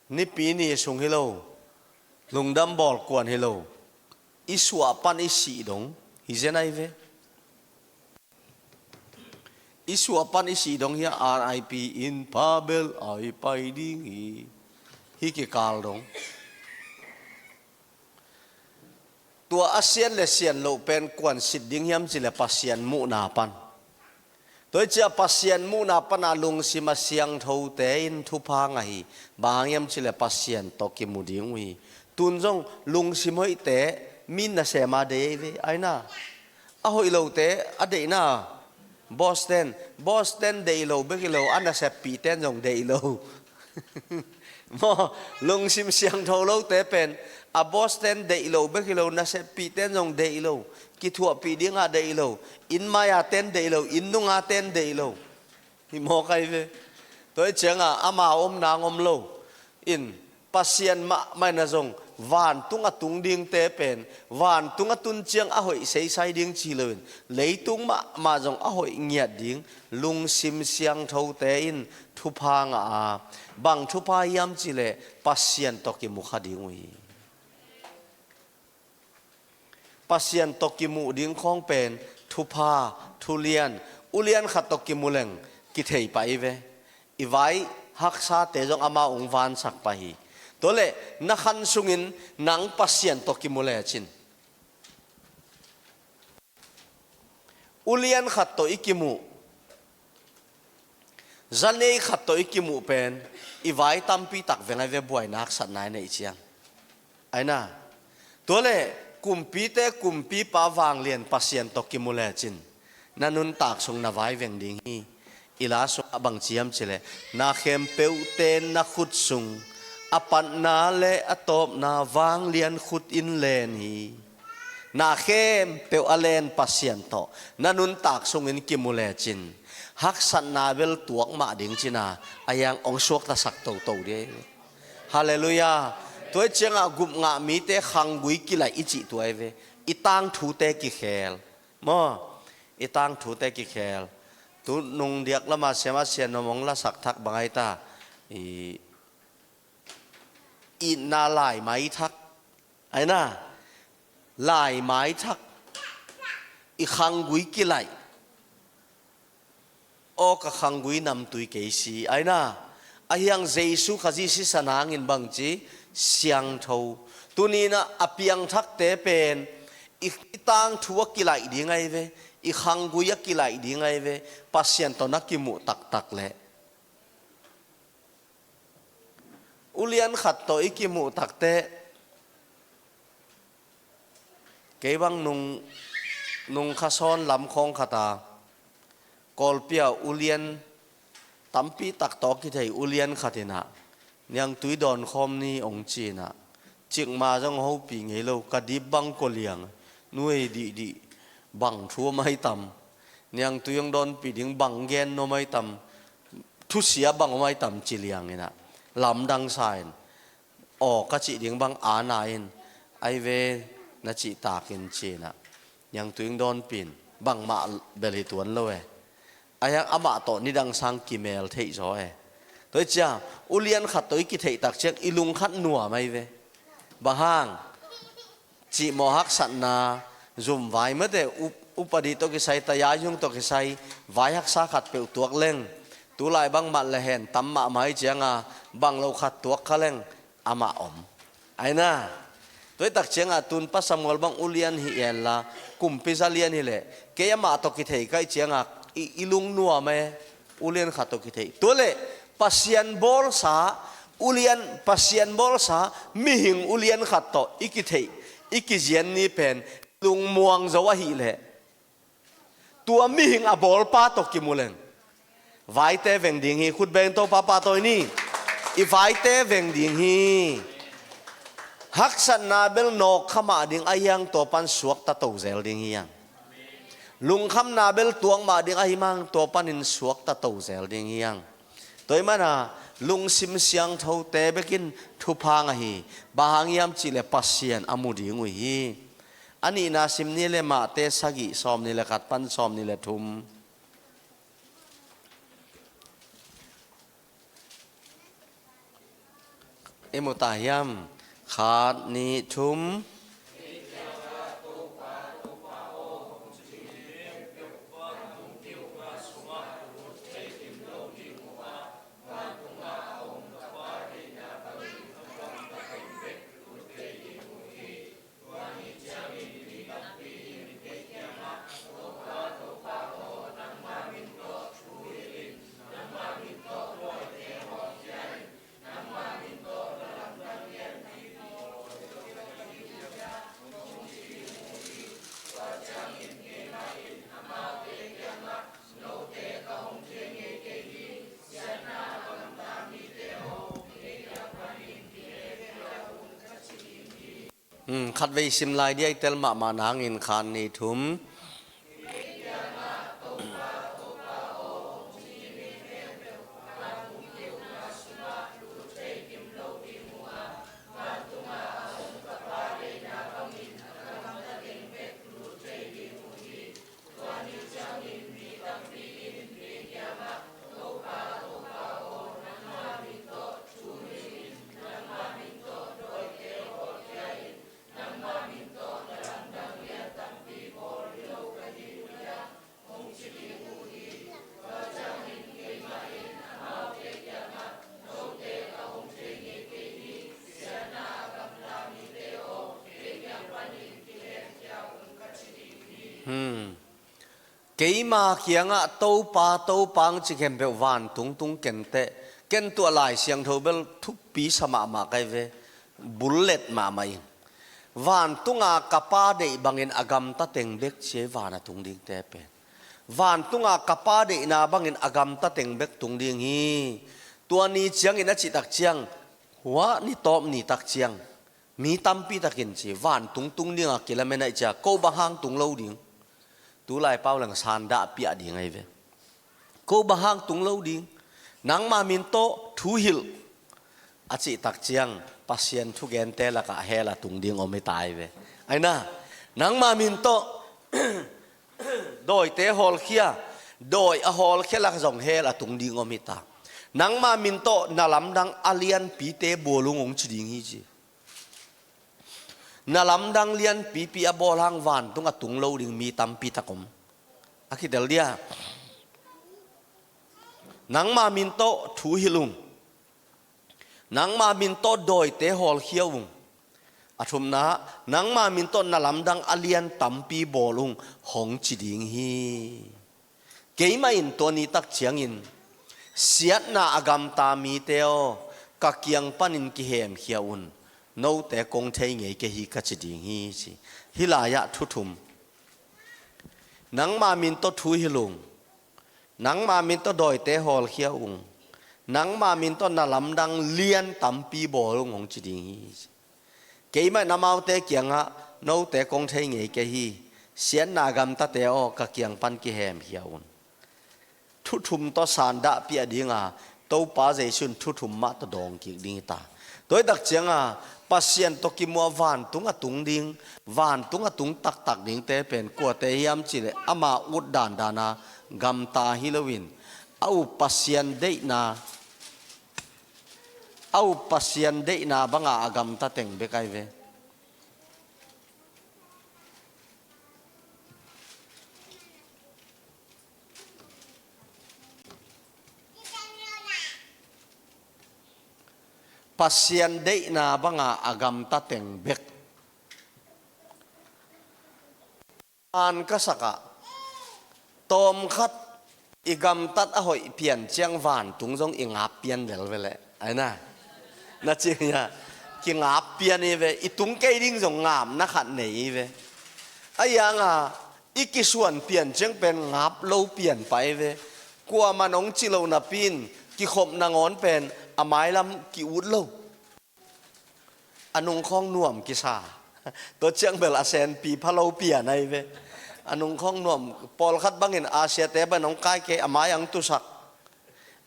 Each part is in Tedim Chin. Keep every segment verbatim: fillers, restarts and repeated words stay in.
Nipi ni sung hi lo, lungdam bawl kuan hi lo, i suah pan i sih dong hi zen ai ve. I suah pan i sih dong hi a, R I P in pha bel ai pai ding hi, hi kikal dong. Tua a sian le sian loh pen kuan sit ding hiam cih leh Pasian muhna pan. Tua hi ciah Pasian muhna pana lungsim a siangthote in thupha ngah hi. Bang hang hiam cih leh Pasian tawh kimu ding uh hi. Tun zong lungsim hoihte mi nasem a deih ve, ai na. A hoih lote a deihna. Boss ten, boss ten deih lo bek hi lo, a naseppih ten zong deih lo. Maw, lungsim siangtho lote pen, a boss ten deih lo bek hi lo, naseppih ten zong deih lo, kithuahpih dingah deih lo, inn mai-a ten deih lo, inn nunga ten deih lo. Hi mawk ai ve. Tua hi ciangah ama om nang om lo. In, Pasian mahmah in a zong, vantung a tung dingte pen, vantung a tun ciang a hoih seisai ding ci loin, leitung mahmah zong a hoih ngiat ding, lungsim siangthote in thupha ngah a, bang thupha hiam cih leh Pasian tawh kimu kha ding uh hi. Pasian tawh kimuh ding khawng pen thupha, thulian, ulian khat tawh kimu leng kithei pah hi ve. I vai haksate zong amau hong vansak pah hi. Tua leh na khan sungin nang Pasian tawh kimu lecin, ulian khat tawh i kimuh, zanei khat tawh i kimuh pen i vai tampi tak veng ai ve, buaina haksatna i neih ciang. Ai na. Tua leh kumpite kumpipa vanglian Pasian tawh kimu lecin, na nuntak sung na vai veng ding hi. I la sungah bang ci hiam cih leh, na khempeuhte na khut sung, a patna le a tawpna vanglian khut in len hi. Na khempeuh a len Pasian tawh na nuntak sungin kimu lecin, haksatna bel tuak mah ding cin a, a hiang hong suaktasak toto ding. Halleluiah. Tua hi ciangah gupngah mite khanggui kilaih i cih tua hi ve. I tangthute kikhel. Maw, i tangthute kikhel. Tu nung diak lama siama sian nuam hong lasak thak bang ai ta. I itna laimai thak. Ai na, laimai thak. I khanggui kilaih. Aw ka khanggui namtui kei si, ai na. A hiang Jesu Khazih sisan hangin bang ci, siangtho. Tuninah a piangthakte pen i, i tangthu a kilaih ding ai ve, i khanggui a kilaih ding ai ve, Pasian tawh na kimuh taktak leh. Ulian khat tawh i kimuh takteh, kei bang nung, nung kha sawn lam khawng khat a, Kawlpi-a ulian tampi tak tawh kithei ulian khat inah, niangtui dawn khawm ni hong ci inah, cikmah zong hopih ngei lo, ka dip bang kua liang, nu ei dihdih, bang thu om ai tam, niangtui hong dawnpih ding bang gen nuam ai tam, thusia bang om ai tam ci liang inah, lamdang sa in, aw ka cih ding bang ana in, ai ve na cihtakin ci inah, niangtui hong dawnpih in, bangmah bel hi tuan lo e. A hiang amah tawh nidang sang kimel theih zaw e. Tua hi cia, ulian khat tawh i kitheih tak ciang i lungkhat nuam ai ve. Bang hang, cihmawh haksatna, zum vai mate, up-, upadi tawh kisai, tayayung tawh kisai, vai haksa khat peuh tuak leng, tulai bangmah le hen tam mahmah hi cianga, bang lo khat tuak kha leng, amah om. Ai na. Tua hi tak cianga tun Pa Samuel bang ulian hi enla, kumpi za lian hileh, kei amah tawh kithei kaih cianga, i, i lungnuam e, ulian khat tawh kithei. Tua leh, Pasian bawlsa, ulian, Pasian bawlsa, mihing ulian khat tawh, i kitheih, i kizian ni pen, lungmuang zo ahileh. Tua mihing a bawlpa tawh kimu leng. Vaite veng ding hi, khut beng to papa tawh ni. I vaite veng ding hi. Haksatna bel nawk kha mah ding a hiang tua pan suakta to zel ding hi hiang. Lungkhamna bel tuak mah ding a hi mang tua panin suakta to zel ding hi hiang. Tua hi mana lungsim siangthote bekin thupha ngah hi. Bang hang hiam cihleh Pasian a mu ding uh hi. A nihna sim ni le Mate sagih sawm ni le khat pan sawm ni le thum. I mu ta hiam? Khat, nih, thum. Hmm, khatvei sim lai dia i tel mahmah nangin khat, nih, thum. Hmm. Keima kiangah Topa, Topa hong ci khempeuh vantung tung kenteh. Ken tua Lai Siangtho bel thupi sa mahmah ka hi ve. Bullet mahmah in. Vantunga ka Pa deih bangin a gamta teng bek ci hi, vana tung dingte pen. Vantunga ka Pa deihna bangin a gamta teng bek tung ding hi. Tua ni ciangin a cihtak ciang, hua ni tawp ni tak ciang, mi tampi takin ci, vantung tung dinga kilamen ahih ciang, ko bang hang tung lo ding? Tulai pau leng sandah piah ding ahi ve. Ko bang hang tung lo ding? Nangma min tawh thu hilh a cihtak ciang, Pasian thugente lakah hell a tung ding om hi ta ahi ve. Aina, nangma min tawh dawite hawlkhia, dawi a hawlkhia lak zong hell a tung ding om hi ta. Nangma min tawh na lamdang a lianpite bawl ung hong ci ding hi ci. Na lamdang lianpipi a bawl hang vantung a tung lo ding mi tampi tak om. A kitel dia. Nangma min tawh thu hilh ung. Nangma min tawh dawite hawlkhia ung. A thumna, nangma min tawh na lamdang a lian tampi bawl ung hong ci ding hi. Keimah in tua ni tak ciangin, siatna a gamta mite aw, ka kiang panin kihemkhia un, note kong thei ngei kei hi ka ci ding hi ci. Hih lai-ah thu thum. Nangma min tawh thu hilh ung. Nangma min tawh dawite hawlkhia ung. Nangma min tawh na lamdang lian tampi bawl ung hong ci ding hi ci. Keimah in amaute kiangah, note kong thei ngei kei hi. Siatna gamtate aw, ka kiang pan kihemkhia un. Thu thum tawh sandah piah dinga, Topa Jesu in thu thum mah tawh dawng kik ding hi ta. Tua hi tak cianga, Pasian tawh kimuh a vantung a tung ding, vantung a tung taktak dingte pen kuate hiam cih leh ama ut dandana gamta hi loin, a up Pasian deihna, a up Pasian deihna banga a gamta teng bek ahi ve. Pasian deihna banga a gamta teng bek. An ka sakah, tawmkhat i gamtat a hoih pian ciang vantung zong i ngap pian lel ve leh. Aina, na ci hia, kingap pian hi ve, i tung kei ding zong ngapna khat nei hi ve. A hianga, i kisuan pian ciang pen ngap lo pian pah hi ve. Kuaman hong ci lo napi in, kikhop nangawn pen a mailam ki-ut lo. A nungkhawng nuam kisa. Tua ciang bel a senpi pha lo pian ahi ve. A nungkhawng nuam, pawlkhat bangin Asia-te bang hong kai kei, a mai ang tusak.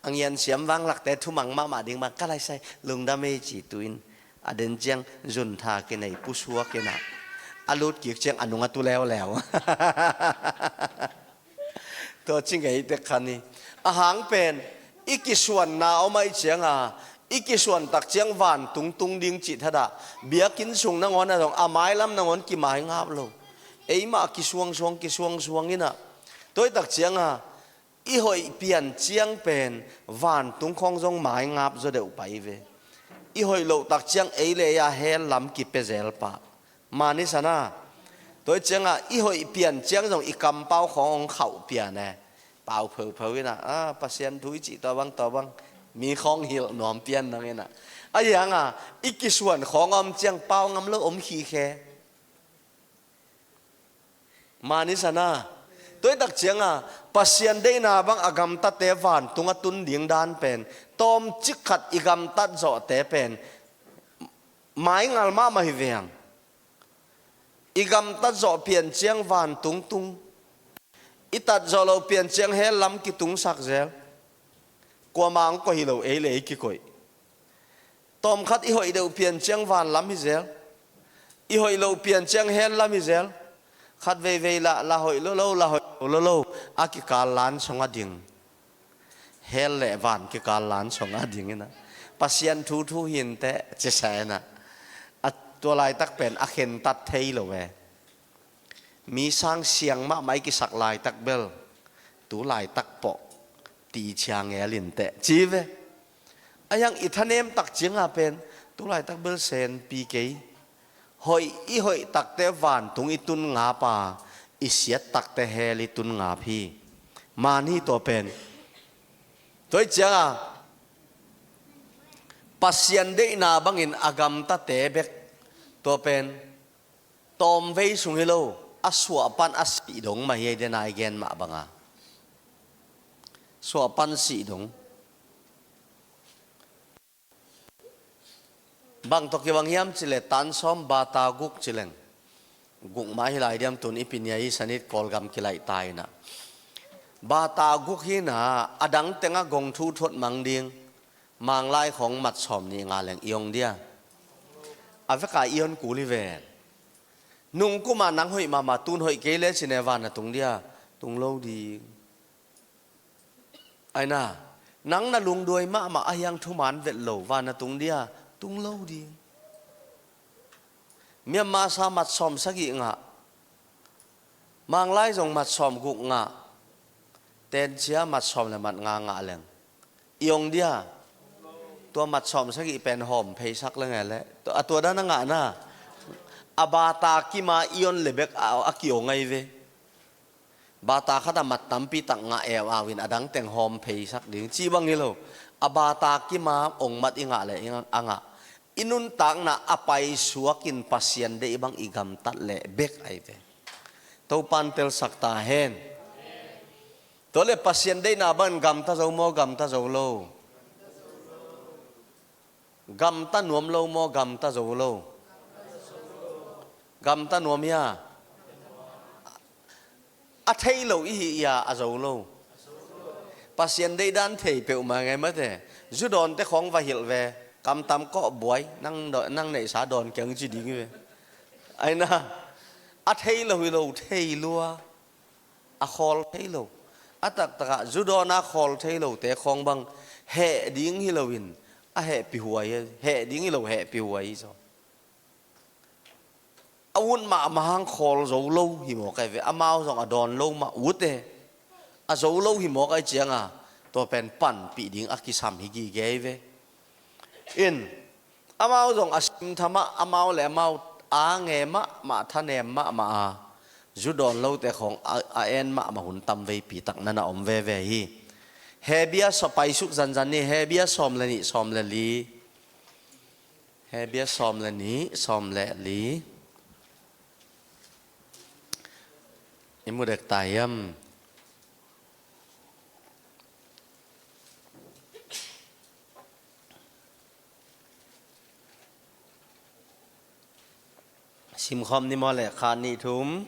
A ngiansiam vanglakte thumang mahmah ding bang ka laisai, lungdam ei ci tu-in. A den ciang zuntha kinei pusuak inah, a lut kik ciang a nung a tu leuleu. Tua ci ngei tek khan hi. A hang pen, i kisuanna om ahih cianga, I kisuan tak ciang vantung tung ding cih thadah, biakinn sung nangawn ah zong a mailam nangawn kimaingap lo. Eimah kisuangsuang, kisuangsuang inah. Tua hi tak cianga, i hoih pian ciang pen vantung khawng zong maingap zaw deuh pah hi ve. I hoih loh tak ciang ei le ei a hell lam kipia zel pah. Mani sana. Tua hi cianga i hoih pian ciang zong i kampau khawng hong khauh pian e. Pau pheupheu inah, a, Pasian thu i cih tua bang, tua bang. Mi khawng hilh nuam pian nang inah. A hianga, i kisuan khawng a om ciang pau ngam lo om khikhe. Mani sana. Tua hi tak cianga, Pasian deihna bang a gamtate vantung a tun ding dan pen, tawmcik khat i gamtat zawhte pen maingal mahmah hi veng. I gamtat zawh pian ciang vantung tung. I tat zawh loh pian ciang hell lam kitungsak zel. Kuamah hong koih hi lo, ei le ei kikoih. Tawmkhat i hoih deuh pian ciang van lam hi zel. I hoih loh pian ciang hell lam hi zel. Khat veivei lah, lah hoih lo lo, lah hoih lo lo lo. A kikal lan song a ding. Hell le van kikal lan song a ding inah. Pasian thu thu hi inteh, ci sa inah. A tua laitak pen a khentat thei lo ve. Mi sang siang mahmah i kisak laitak bel, tu laitak pawh ti ciang el inteh, ci ve. A hiang i thanem tak cianga pen, tu laitak bel senpi kei. Hoih, i hoih takte vantung i tun ngap a, i siat takte hell i tun ngap hi. Mani tua pen. Tua hi cianga, Pasian deihna bangin a gamtate bek. Tua pen, tawmvei sung hi lo, a suahpan a sih dong mah hi ei dena i gen mah banga. Suahpan sih dong. Bang tawh kibang hiam cileh tan sawm bata guk cileng. Guk mah hi lai diam tun i pinia i sanit Kawlgam kilaih ta inah. Bata guk hi inah a dang tengah gong thu thuat mang ding. Manglai khawng mat sawm nih ngah leng i ong dia. A veka i on kul hi ven. Nungkuma nang hoih mahmah tun hoih kei le cine van na tung dia. Tung lo ding. Aina, nang na lungduai mahmah a hiang thuman vet lo van na tung dia. Tung lo ding. Myanmar sa mat sawm sagih ngah. Manglai zong mat sawm guk ngah. Tencia mat sawm le mat nga ngah leng. I ong dia. Tua mat sawm sagih pen hawm pheisak leng e le. A tua dan a ngahna. A bata kima i on le bek a, a ki ong ai ve. Bata khat a mat tampi tak ngah eu au in a dang teng hawm pheisak ding. Ci bang hi lo. A bata kima ong mat i ngah le i ngah, a ngah. I nuntakna a paisuak in Pasian deih bang i gamtat leh bek ai ve. Topan telsak ta hen. Tua le Pasian deihna bang gamta zo maw, gamta zo lo? Gamta nuam lo maw, gamta zo lo? Gamta nuam hia? A thei lo i hi ia, a zo lo. Pasian deihdan thei peuhmah ngai mate. Zu dawnte khawng va hilh ve. Kamtam kawh buai, nang daw-, nang neihsa dawn keng ci ding hi ve. Aina, a thei lo hi lo, thei lua. A khawl thei lo. A taktakah zu dawn a khawl thei lote khawng bang heh ding hi loin a hehpih huai, heh ding hi lo, hehpih huai hi zaw. A ut mahmah hang khawl zo lo hi mawk ai ve. Amau zong a dawn lo mah ut e. A zo lo hi mawk ai cianga tua pen panpih ding a kisam hi gige ai ve. In, amau zong a simtha mah, amau le amau a nge mahmah, thanem mahmah a, zu dawn lote khawng a, a en mahmah hun tam veipi tak nana om veve hi. Hebia sa paisuk zanzan ni, Hebia sawm le nih, sawm le li. Hebia sawm le nih, sawm le li. I mu dek ta hiam? Simkhawm ni maw le kha nih thum.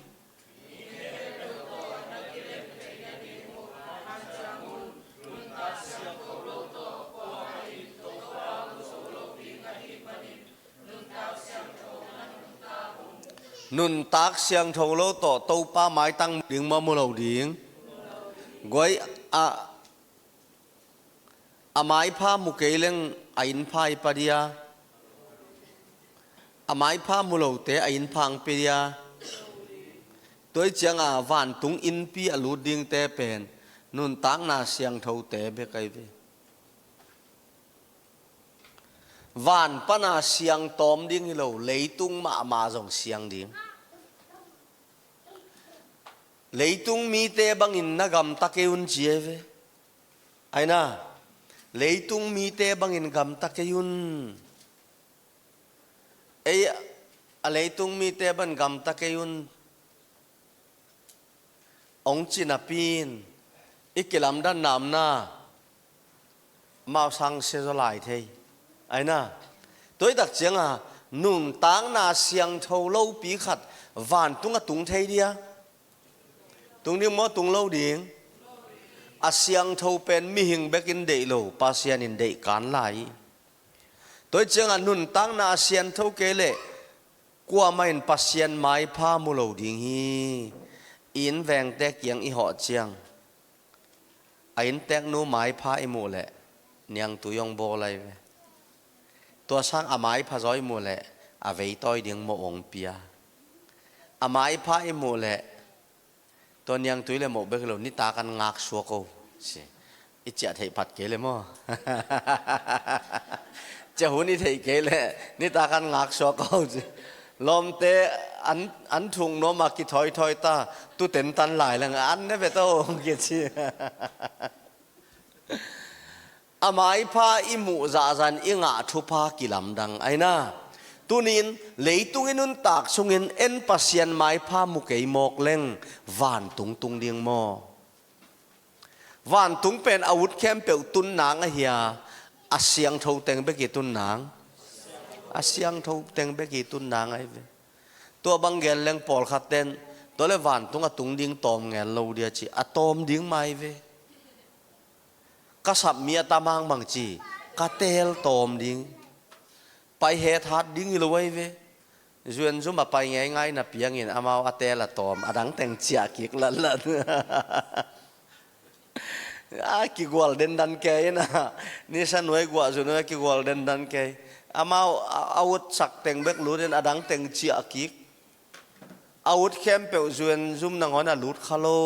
Nuntak siangtho lo tawh Topa maitang mu ding maw, mu lo ding? Guai a, A maipha mu kei leng a innpha i pa dia? A maipha mu lote a innpha ang pia dia? Tua hi cianga vantung innpi a lut dingte pen nuntakna siangthote bek ahi ve. Van pana siang tawm ding hi lo, leitung mahmah zong siang ding. Leitung mite bangin na gamta kei un ci ahi ve. Aina, leitung mite bangin gamta kei un. Ei, a leitung mite bangin gamta kei un. Ong ci napi-in i kilamdanna omna amau sang sia zaw lai thei. Aina, tua hi tak cianga nuntakna siangtho lopi khat vantung a tung thei dia? Tung ding maw, tung lo ding? A siangtho pen mihing bekin deih lo, Pasian in deih kan lai. Tua hi cianga nuntakna a siangtho kei leh kuamah in Pasian maipha mu lo ding hi. Inn vengte kiang i hawh ciang a innteknu maipha i muh leh niangtui hong bawl ahi ve. Tua sang a maipha zaw i muh leh a veitawi ding moh hong pia. A maipha i muh leh tua niangtui le moh bek hi lo, nitak an ngak suak o ci. I ciah theih phat kei le maw? Ciah hun i theih kei le nitak an ngak suak o ci. Lawmte an, an thuk nuam a kithoithoita, tu tentan lai leng an ne ve to kici. A maipha i muh zahzah in i ngah thupha kilamdang. Aina, tunin leitung i nuntak sungin en Pasian maipha mu kei mawk leng vantung tung ding maw? Vantung pen a ut khempeuh tun nang ahi a, a siangtho teng bek i tun nang? A siangtho teng bek i tun nang ahi ve. Tua bang gen leng pawlkhat ten tua le vantung a tung ding tawm ngel lo dia ci, a tawm ding mah ahi ve. Ka sap mi a ta mangmang ci, ka teel tawm ding. Pai het hat ding hi lo ahi ve. Zuan zum a pai ngeingai na piangin amau a teel a tawm, a dang teng ciah kik latlat. A kigual dendan kei in a, nisa nuai guah zu nuai a kigual dendan kei. Amau a, a ut sak teng bek lutin a dang teng ciah kik. A ut khempeuh zuan zum nangawn a lut kha lo.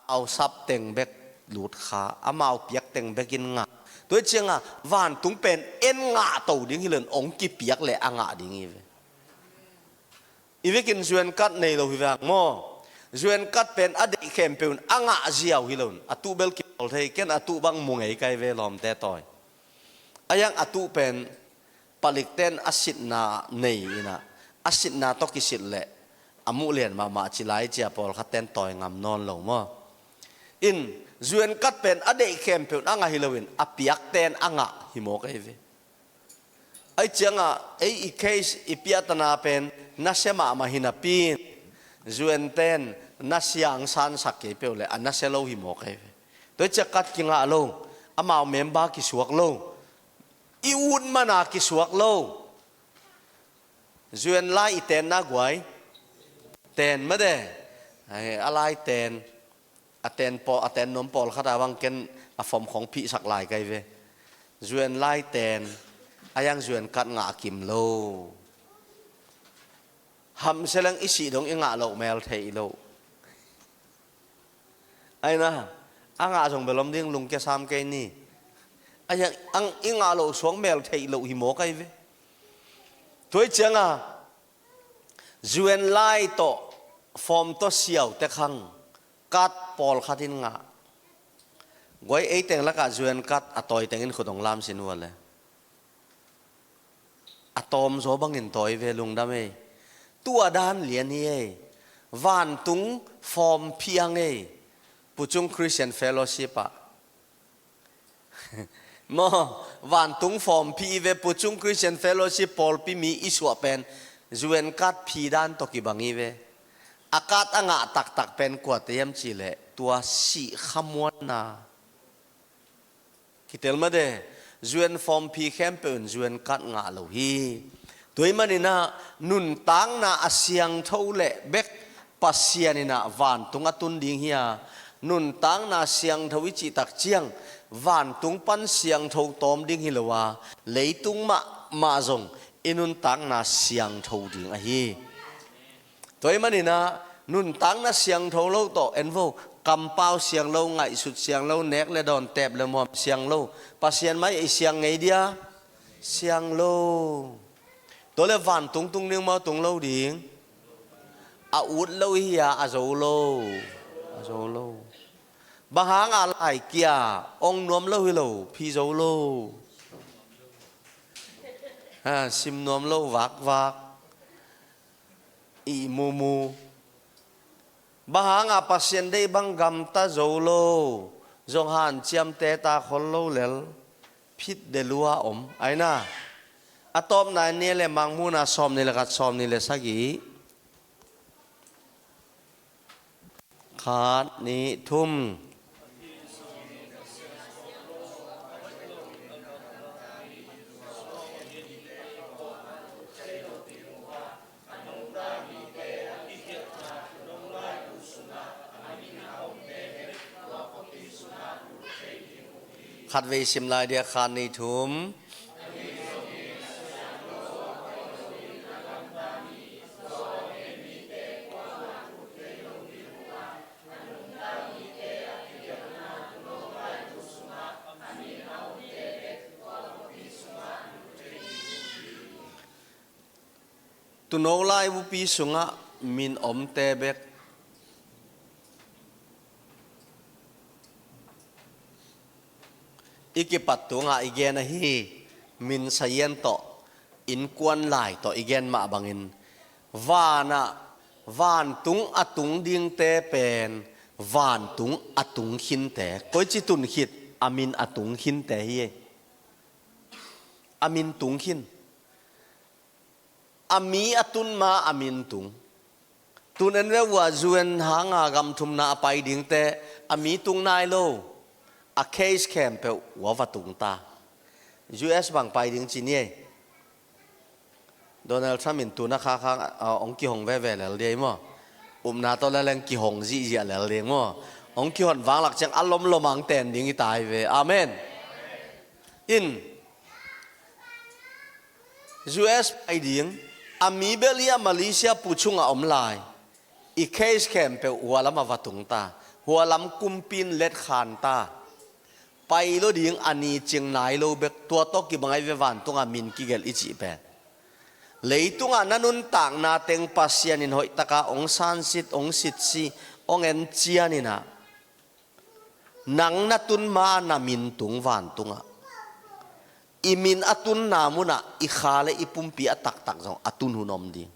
Amau sap teng bek lut kha, amau piak teng bek in ngah. Tua hi cianga vantung pen en ngah to ding hi lo in, ong kipiak le a ngah ding hi ve. I vekin zuan kat nei lo hi vang maw? Zuan kat pen a deih khempeuh in a ngah ziau hi lo in, a tuh bel kipawl thei, ken a tuh bang mu ngei kai ve lawmte tawi. A yang a tuh pen palikten a sitna nei in a, a sitna tawh kisit leh a muh lian mahmah ci lai cia pawlkhatten tawi ngam nawn lo maw? In zuan kat pen a deih khempeuh in a ngah hi lo in, a piakten a ngah hi mawk ahi ve. Ahi cianga ei i case i piahtana pen nasia mahmah hi napi-in zuanten nasia ang sansak kei peuh le a nasia lo hi mawk ahi ve. Tua hi cia kat kingah lo, amau member kisuak lo, i ut mana kisuak lo. Zuan lai i tenna guai ten made. Ai, a lai ten, a ten paw, a ten nuam pawlkhat a bang ken a fom khong phihsak lai kai ve. Zuan lai ten, a yang zuan kat ngah kim lo. Hamsia leng i sih dong i ngah loh mel theih loh. Aina, a ngah zong bel om ding, lungkia sam kei ni. A yang ang i ngah loh suang mel theih loh hi mawk ahi ve. Tua hi cianga zuan lai tawh fawm tawh siaute khang kat pawlkhat in ngah. Guai ei teng lakah zuan kat a tawi tengin khut hong lam sin ua le. A tawmzaw bangin tawi ve, lungdam ei. Tua dan lian hi ei. Vantung fawm phiang ei. Puchung Christian Fellowship ah. Maw, vantung fawm phi i ve, Puchung Christian Fellowship pawlpi mi i suah pen zuan kat phi dan tawh kibang i ve. A kat a ngah taktak pen kuate hiam cih leh tua sih khamuanna. Kitel made, zuan fawm phi khempeuh in zuan kat ngah lo hi. Tua hi manin ah nuntakna a siangtho le bek Pasian in ah vantung a tun ding hi a, nuntakna siangtho i cih tak ciang, vantung pan siangtho tawm ding hi lo a, leitung mahmah zong i nuntakna siangtho ding ahi. Tua ahih manin ah, nuntakna siangtho lo tawh en vo, kampau siang lo, ngaihsut siang lo, nek le dawn, tep le muam siang lo, Pasian mai i siang ngei dia, siang lo. Tua le vantung tung ding maw, tung lo ding? A ut lo hi a, a zo lo. A zo lo. Bang hang a lai kia, ong nuam lo hi lo, phi zo lo. Ha, sim nuam lo, vakvak. I mumu. Bang hang a Pasian deih bang gamta zo lo, zong hanciam teta khol lo lel, phit de lua om. Aina, a tawpna ni le Mangmuhna sawmnih le khat, sawmnih le sagih. Khat, nih, thum. Khatvei sim lai dia, khat, nih, thum. Tuuno laibupi sungah min omte bek. I kipat tungah i gen ahi, min sazian tawh, innkuan lai tawh i gen mah bangin, vanah, vantung a tung dingte pen, vantung a tung khinte. Koici tun khit, a min a tung khinte hi. A min tung khin. A mi a tun ma a min tung. Tun en ve ua, U N hanga gam thumna a pai dingte a mi tung nai lo. A case khempeuh ua va tung ta. U S bang pai ding ci ni ei. Donald Trump in tuna kha kha, a, ong kihong veve lel ding ei maw. Upna tawh la leng kihong zihziah lel ding maw. Ong kihon vanglak ciang a lomlom ang ten ding i tai ve. Amen. In U S pai ding, a mi bel hi a Malaysia pu chungah om lai. I case khempeuh hua lamah va tung ta. Hua lam kumpi in let khan ta. Pai lo ding a ni cing nai lo bek, tua tawh kibang ahi ve vantungah min kigelh i cih pen. Leitungah na nuntakna teng Pasian in hoihtaka ong sansit, ong sitsi, ong encian in ah. Nang na tun ma na min tung vantungah. I min a tunna munah i kha le i pumpi a taktak zong a tun hun om ding.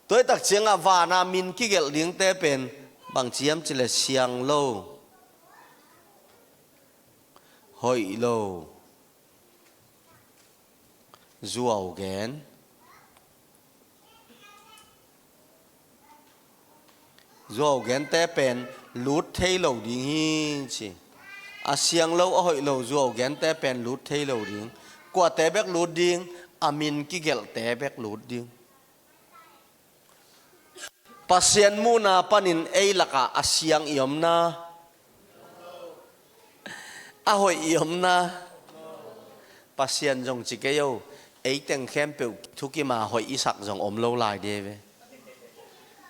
Tua hi tak ciangah vana min kigelh dingte pen bang ci hiam cih leh siang lo, hoih lo, zuau gen. Zuau gente pen lut thei lo ding hi ci. A siang lo, a hoih lo zuau gente pen lut thei lo ding. Kuate bek lut ding, a min kigelhte bek lut ding. Pasian muhna panin ei lakah a siang i omna, a hoih i omna, Pasian zong ci kei o, ei teng khempeuh thukima hoih i sak zong om lo lai ding ve.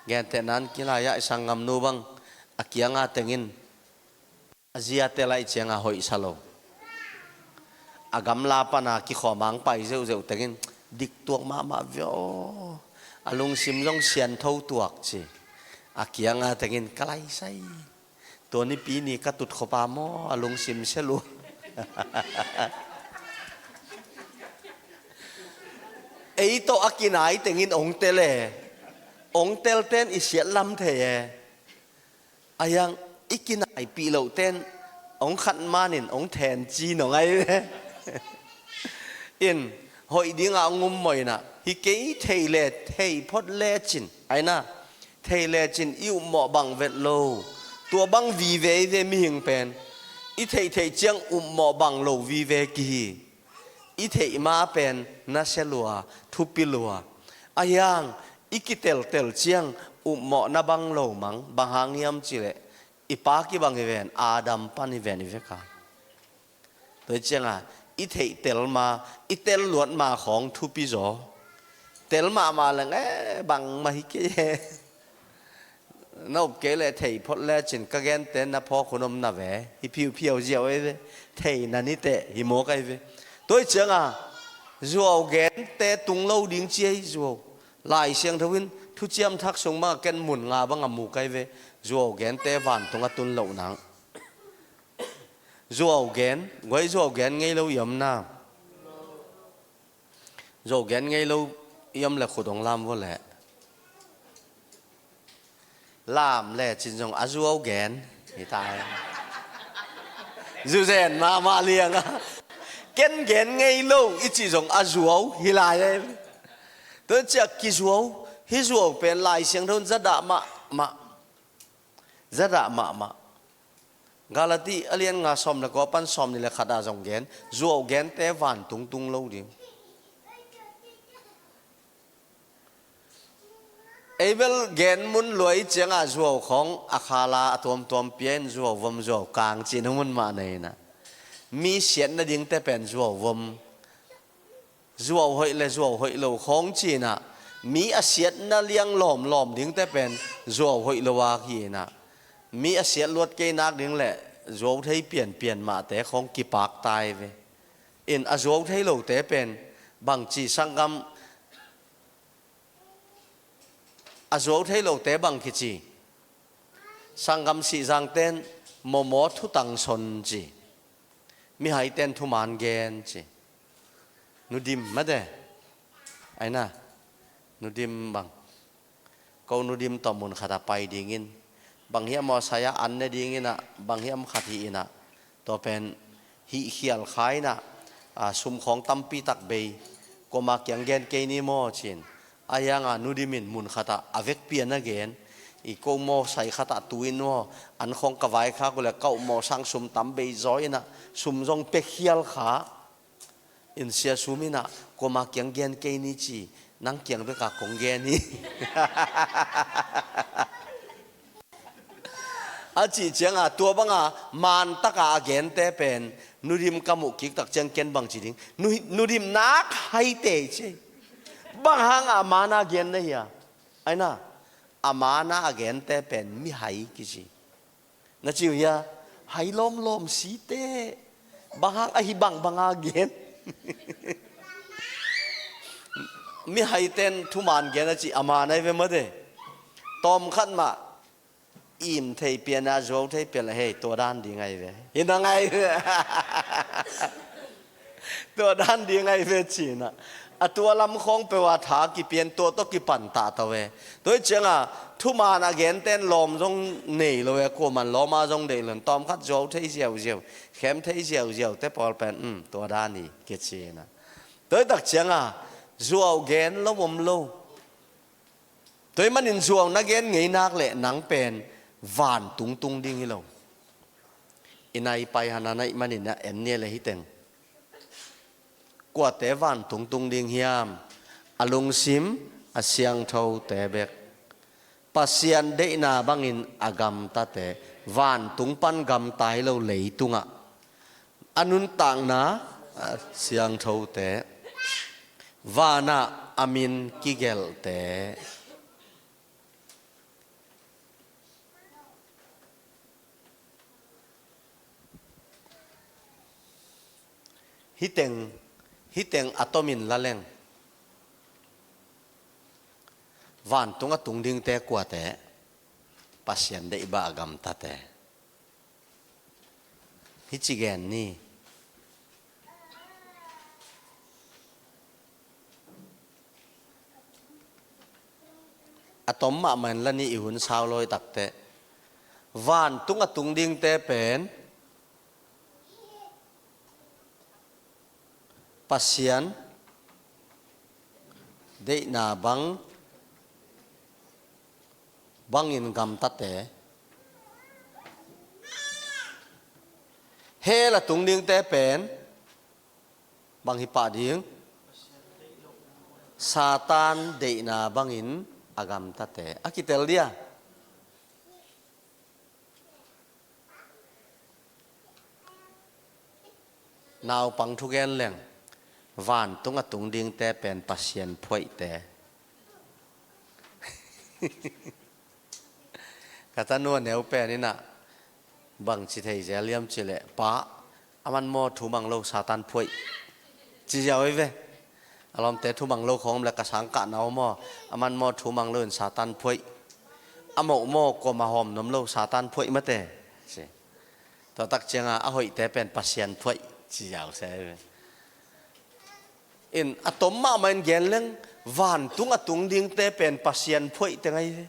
Gentehna in kilai-ah i sanggamnu bang a kianga tengin a ziate laih cianga hoih sa lo. A gamla pana kikhawm ang pai zeuhzeuh tengin dik tuak mahmah ve aw. A lungsim zong siantho tuak ci. A kianga tengin ka laisai. Tua nipi ni ka tut khop a maw, a lungsim sia lua. Ei tawh a kinai tengin ong tel e. Ong telten i siat lam thei e. A hiang i kinaipih lohten ong khat manin ong then ci nong ai ve. In hoih dinga ong um moina hi kei, thei le thei phot lecin, aina, thei lecin i upmawh bang vet lo. Tua bang vive i ve mihing pen. I theihtheih ciang upmawh bang lo vive kihi. I theih ma pen nasia lua, thupi lua. A hiang i kiteltel ciang upmawhna bang lo mang, bang hang hiam cih leh i pa kibang hi ven, Adam pan hi ven i vekpi. Tua hi ciangah i theih tel ma, i tel luat ma khawng thupi zaw. Tel mahmah leng, eh, bangmah hi kei e. Na up kei leh thei phot lecin ka gente na phawk hun om na ve. Hi phiuphiau ziau ei ve. Thei na ni teh hi mawk ei ve. Tua hi ciangah zuau gente tung lo ding ci ei zuau. Lai Siangtho in thuciam thak sung bangah ken mun nga bangah mu kei ve. Zuau gente vantung a tun loh nang. Zuau gen, guai zuau gen ngei lo i om na. Zuau gen ngei lo i om le khut hong lam vua le. Lam lecin zong a zuau gen hi ta e. Zuzen mahmah liang a. Ken gen ngei lo i cih zong a zuau hi lai e. Tua ciah kizuau, hih zuau pen Lai Siangtho in zadah mahmah. Zadah mahmah. Galati a lian nga sawm le kua pan sawm nih le khat ah zong gen, zuau gente vantung tung lo ding. Ei bel gen mun lua i ciangah zuau khawng a khala a tuamtuam pia in zuau vom zuau kang ci-in hong mun mah nei inah. Mi siat nadingte pen zuau vom, zuau hoih le zuau hoih lo khawng ci-inah, mi a siatna liang lawmlawm dingte pen zuau hoih lo a ki-inah, mi a siat luat kei nak ding le zuau thei pianpian mahte khawng kipak ta hi ve. In a zuau thei lote pen bangci sanggam, a zuau thei lote bang kici. Sanggam sihzangte in mawmaw thutang son ci. Mihaite in thuman gen ci. Nudim mate. Aina. Nudim bang. Ko nudim tawh mun khatah pai dingin. Bang hiam maw saya an ne dinginah. Bang hiam khat hi inah. Tua pen hih khial kha inah, a, sum khawng tampi tak bei, kuama kiang gen kei ni maw ci-in. A hianga nudim in mun khatah a vekpi a na gen, i ko maw sai khatah tu in maw, an khawng ka vaikhak uh le ka upmawh sang sum tam bei zaw inah, sum zong pia khial kha. In sia sum inah, kuama kiang gen kei ni ci, nang kiang beka kong gen hi. A cih cianga tua banga mantaka a gente pen nudim ka muh kiktak ciang ken bang ci ding. Nu, nudim nak haite ci. Bang hanga a mana gen na hia? Aina, a mana a gente pen mihai kici. Na ci uh hia? Hai lawmlawm site. Bang hang ahi bangbanga gen. Mihaite in thuman gen a ci a mana hi ve mate. Tawmkhat mah im thei pian a zuau thei pian le hei tua dan ding ahi ve. Hi na ngai ve. Tua dan ding ahi ve cinah. A tua lam khawng peuh a tha kipian tua tawh kipan tahto ve. Tua hi cianga thuman a genten lawm zong nei lo e kuaman lawma zong deih lo in tawmkhat zuau thei ziauziau. Khem thei ziauziau te pawl pen, um, tua dan hi kicinah. Tua hi tak cianga zuau gen lo om lo. Tua ahih manin zuau na gen ngei nak leh nang pen vantung tung ding hi lo. I nai pai hana na ahih manin a en nia le hiteng. Kuate vantung tung ding hiam? A lungsim a siangthote bek. Pasian deihna bangin a gamtate, vantung pan gamta hi lo leitungah. A nuntakna a siangthote, vanah a min kigelhte. Hiteng, hiteng a tomin la leng. Vantung a tung dingte kuate, Pasian deih bangin a gamtate. Hih ci gen ni. A tom mahmah in la ni i hun sau lawi takteh. Vantung a tung dingte pen Pasian deihna bang, bangin gamtate. Hell a tung dingte pen bang hi pah ding? Satan deihna bangin a gamtate a kitel dia. Naupang thugen leng, vantung a tung dingte pen Pasian phuaihte. Ka tanu a neu pen inah bang ci thei zel hiam cih leh, pa, a man maw, thumang lo, Satan phuaih, ci ziau hi ve. A lawmte thumang lo khawng om leh, ka sangkahna aw maw, a man maw, thumang lo in Satan phuaih. A moh maw, kuamah hawm nuam lo, Satan phuaih mate, ci. Tua tak cianga a hoihte pen Pasian phuaih, ci ziau se hi ve. In a tom mahmah in gen leng, vantung a tung dingte pen Pasian phuaih teng ahi ve.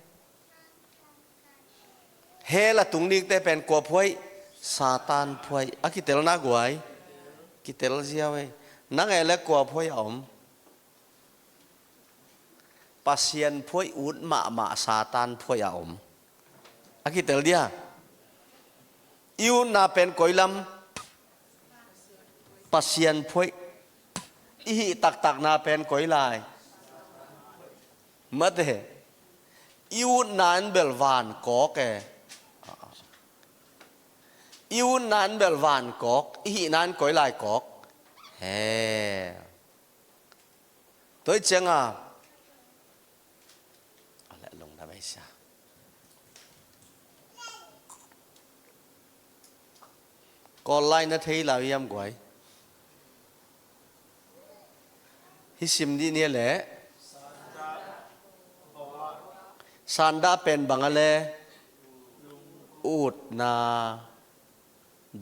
Hell a tung dingte pen kua phuaih? Satan phuaih. A kitelna guai, kitel ziau ei. Nang e le kua phuaih a om? Pasian phuaih ut mahmah Satan phuaih a om. A kitel dia. I utna pen koi lam? Pasian phuaih. I hih taktakna pen koi lai? Mate. I utna in bel van kawk e. I utna in bel van kawk, i hihna in koi lai kawk? He. Tua hi cianga, a leh lungdam ei sia. Kawl lai na thei lai hiam guai? Hih sim dih ni a leh. Sandah pen bang a le? Utna,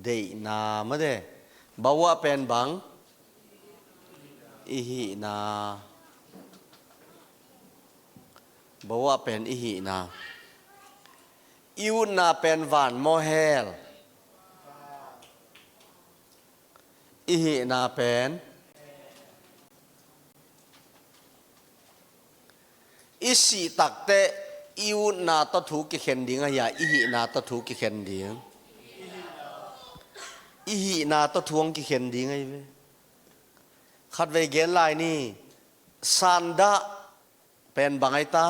deihna, mate. Bawah pen bang? I hihna. Bawah pen i hihna. I utna pen van maw hell? I hihna pen? I sih takteh i utna tawh thu kikhen ding ahi a, i hihna tawh thu kikhen ding? I hihna tawh thu hong kikhen ding ahi ve. Khatvei gen lai ni. Sandah pen bang ahi ta?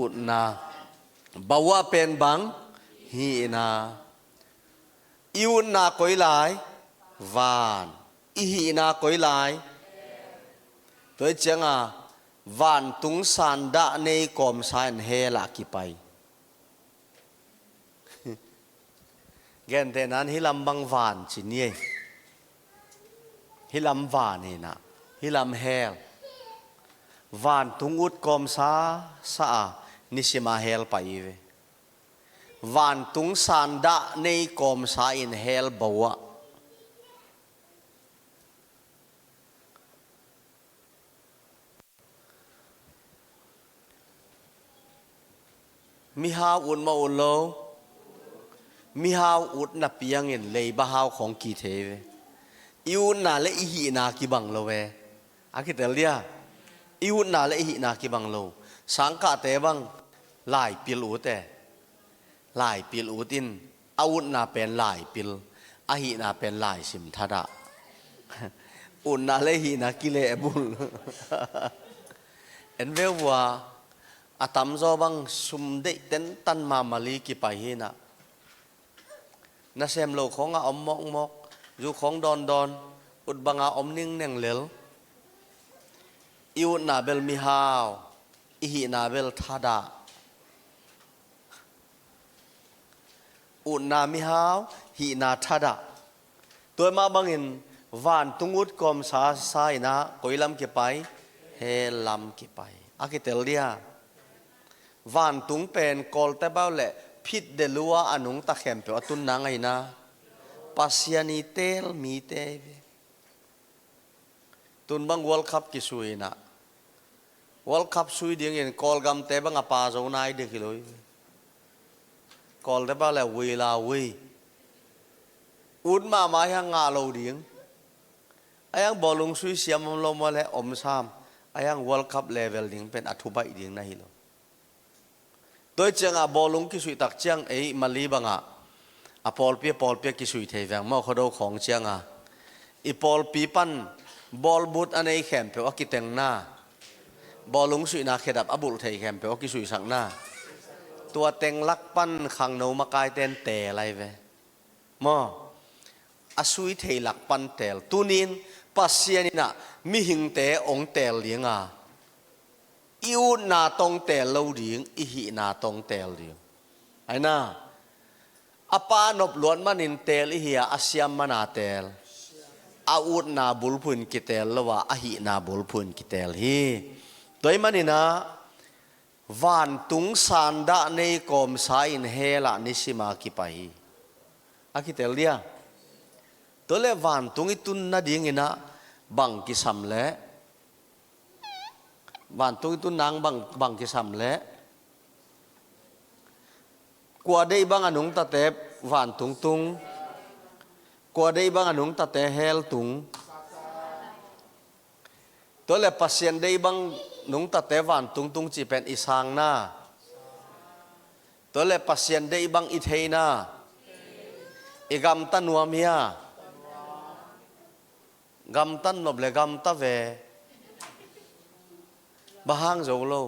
Utna. Bawah pen bang? Hihna. I utna koi lai? Van. I hihna koi lai? Tua hi cianga vantung sandah nei kawmsa in hell ah kipai. Gentehna in hih lam bang van ci ni ei. Hih lam van hi na, hih lam hell. Vantung ut kawmsa sa a, nisima hell pai hi ve. Vantung sandah nei kawmsa in hell bawah. Mihau ut maw ut lo? Mihau ut napi hangin leiba hau khawng kithei ve. I utna le i hihna kibang lo ve. A kitel dia. I utna le i hihna kibang lo. Sangkahte bang laipil ut e. Laipil ut in a utna pen laipil, a hihna pen laisim thadah. Utna le hihna kilehbul. En veu vua, a tamzaw bang sum deih tentan mamali kipai hi na. Nasem lo khawngah om mawkmawk, zu khawng dawndawn, ut banga om ningneng lel. I utna bel mihau, i hihna bel thadah. Utna mihau, hihna thadah. Tua mah bangin vantung ut kawmsa sa inah koi lam kipai? Hell lam kipai. A kitel dia. Vantung pen Kawlte bau le phit de lua a nungta khempeuh a tunna ngaina Pasian i teel mite hi ve. Tun bang World Cup kisui inah, World Cup sui dingin Kawlgamte bang a pa zo nai dek hi lo hi. Kawlte bang le ui la ui. Ut mahmah hi a ngah lo ding. A hiang bawlung sui siam om lo maw le om sam. A hiang World Cup level ding pen a thubaih ding na hi lo. Tua hi ciangah bawlung kisuih tak ciang ei Mali bangah a pawlpi a pawlpi a kisui thei veng maw, Khuado khawng ciangah i pawlpi pan bawlbut a nei khempeuh a kitengna Bawlung suihna khedap a bulh thei khempeuh a kisuihsakna. Tua teng lak pan khangno makaite in teel ahi ve. Maw? A sui thei lak pan teel. Tuni-in Pasian in ah mihingte hong teel ding a, i utna tawh hong teel lo ding, i hihna tawh hong teel ding. Ahi na, a pa nop luat manin teel i hi a, a siam man a teel. A utna bulphuh in kiteel lo a, a hihna bulphuh in kiteel hi. Tua ahih manin ah, vantung sandah nei kawmsa in hell ah nisim a kipai hi. A kiteel dia? Tua leh vantung i tun nadingin ah bang kisam leh? Vantung i tun nang bang, bang kisam leh? Kua deih bang a nungtate vantung tung? Kua deih bang a nungtate hell tung? Tua leh Pasian deih bang nungtate vantung tung cih pen i sang na. Tua leh Pasian deih bang i thei na. I gamta nuam hia? Gamta nop leh gamta ve. Bang hang zo lo?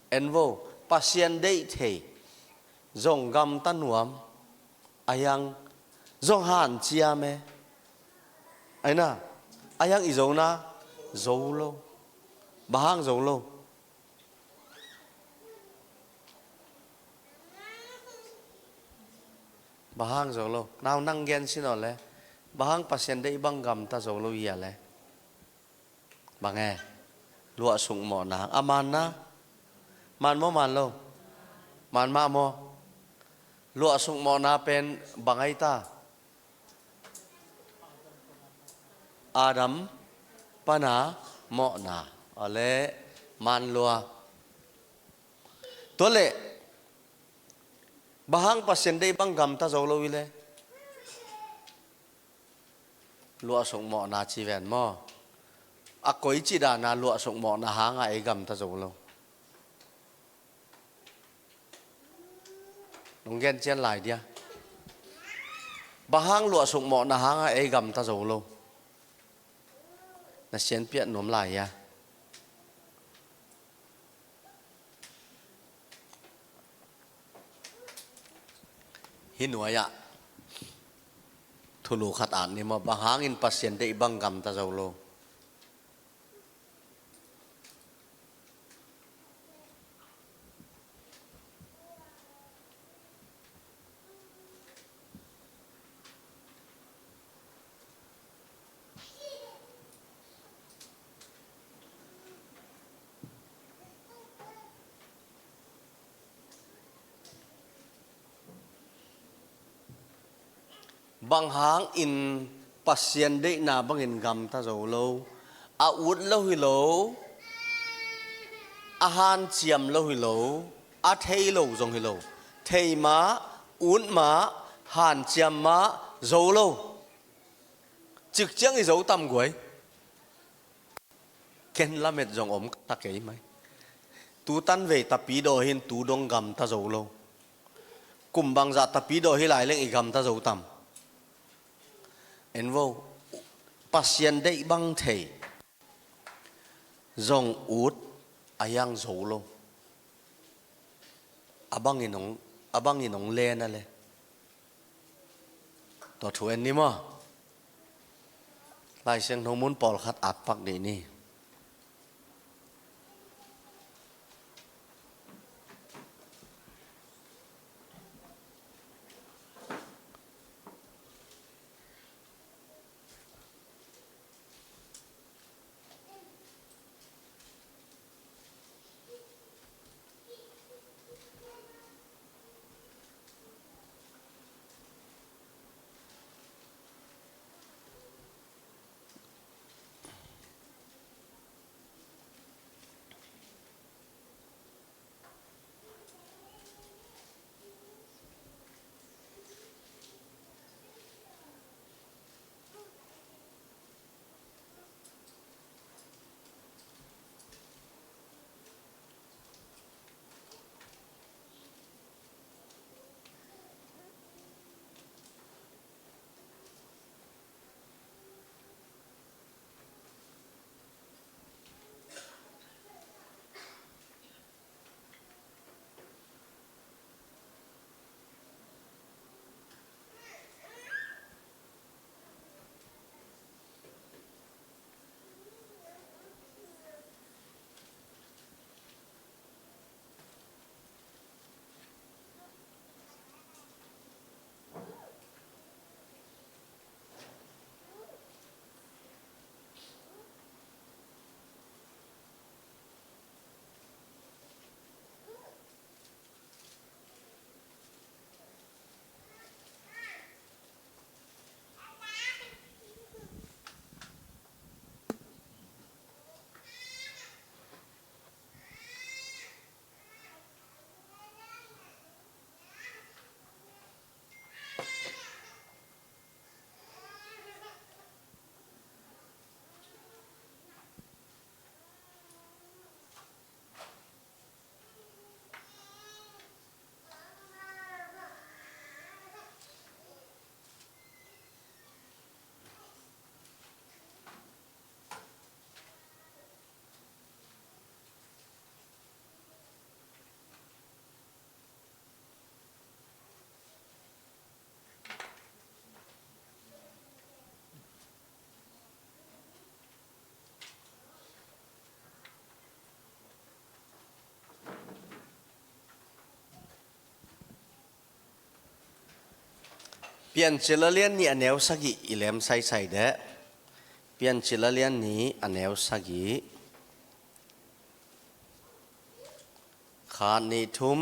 En vo, Pasian deih thei, zong gamta nuam, a hiang zong hanciam e. Ahi na, a hiang i zo na, zo lo. Bang hang zo lo? Bang hang zo lo? Nau nang gen sin aw leh. Bang hang Pasian deih bang gamta zo lo hia leh? Bang e? Luahsuk mawhna. A man na? Man maw, man lo? Man mah maw? Luahsuk mawhna pen bang ahi ta? Adam pana mawhna. Awle, man lua. Tua leh, bang hang Pasian deih bang gamta zo lo hi leh? Luahsuk mawhna ci ven maw? A koici dana luahsuk mawhna hanga ei gamta zo lo? Nong gen cian lai dia. Bang hang luahsuk mawhna hanga ei gamta zo lo? Na sianpiah nuam lai hia? Hih nuai-ah thulu khat at ni maw, bang hangin Pasian deih bang gamta zo lo? Bang hangin Pasian deihna bangin gamta zo lo? A ut lo hi lo, a hanciam lo hi lo, a thei lo zong hi lo. Thei mah, ut mah, hanciam mah, zo lo. Cikciang i zo tam guai. Ken lamet zong om ka ta kei mai. Tu tanvei tapidaw hin tu dong gamta zo lo. Kum bangzah tapidaw hi lai leng i gamta zo tam? En vo, Pasian deih bang thei, zong ut a hiang zo lo. A bangin hong, a bangin hong len a le. Tua thu en ni maw? Lai Siangtho mun pawlkhat at pak dih ni. Piancil a lian nih a neu sagih i lem saisai deh. Piancil a lian nih a neu sagih. Khat, nih, thum.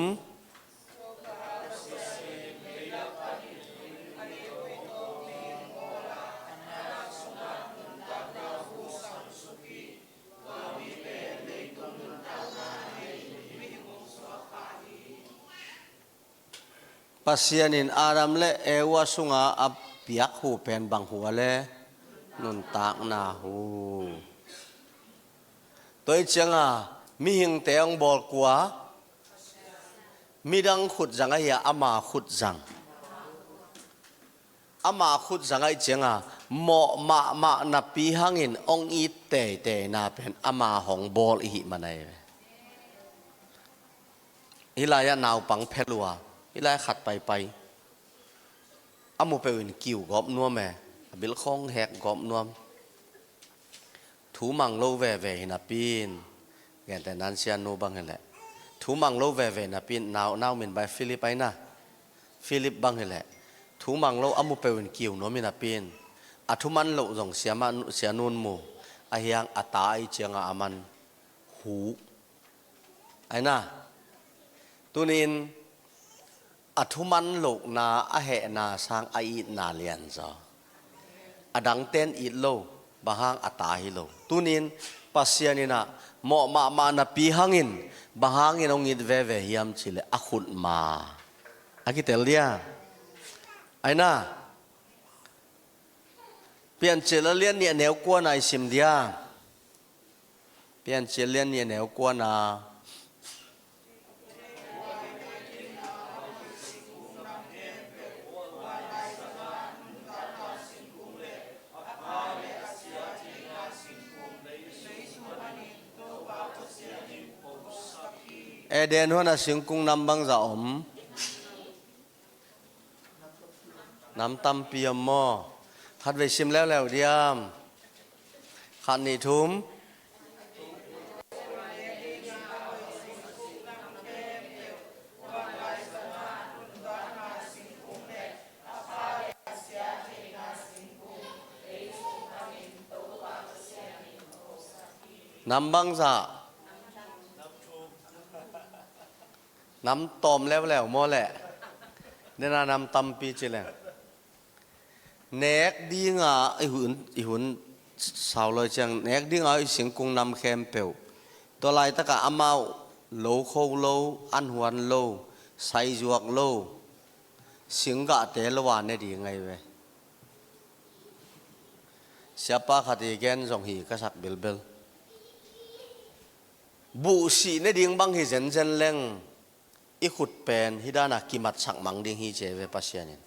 Pasian in Adam le Eva sunga a piak hu pen bang hu a le? Nuntakna hu. Tua ih cianga mihingte hong bawl kua? Midang khut zang ahi a, ama khut zang. Ama khut zang ahi cianga mawh mahmah napi hangin hong it teiteina pen ama hong bawl i hih man ahi ve. Hih lai-ah naupang phelua, hih lai khat paipai. A mu peuh in kiu gawp nuam e, a bil khawng hek gawp nuam. Thu mang lo veve hi napi in, gente nan sianu bang hileh. Thu mang lo veve napi in, nau, nau min bai Philip aina. Philip bang hileh. Thu mang lo a mu peuh in kiu nuam hi napi in. A thu man loh zong siama, sianun mu. A hiang a ta ahi cianga a man hu. Aina. Tunin a thuman lohna a hehna sang a itna lianzaw. A dangten it lo, bang hang a ta hi lo. Tunin Pasian in ah mawh mahmah napi hangin bang hangin hong it veve hiam cileh a khut ma. A kitel dia. Aina. Piancil a lian nih a neu kuana i sim dia. Piancil lian nih a neu kuana. Eden huana singkung nam bangzah om? Nam tampi om maw? Khatvei sim leuleu diam? Khat, nih, thum. Nam bangzah? Nam tawm leuleu maw leh? Dena nam tampi ci leng. Nek dinga i hun, i hun sau loi ciang, nek dinga i singkung nam khempeuh. Tua laitaka amau lo kho lo, an huan lo, saizuak lo, singgahte lo a ne ding ahi ve. Siapa khat i gen zong hi ka sak bilbel. Buh sih ne ding bang hi zenzen leng i khut pen hih dana kimatsak mang ding hi ci ve Pasian in.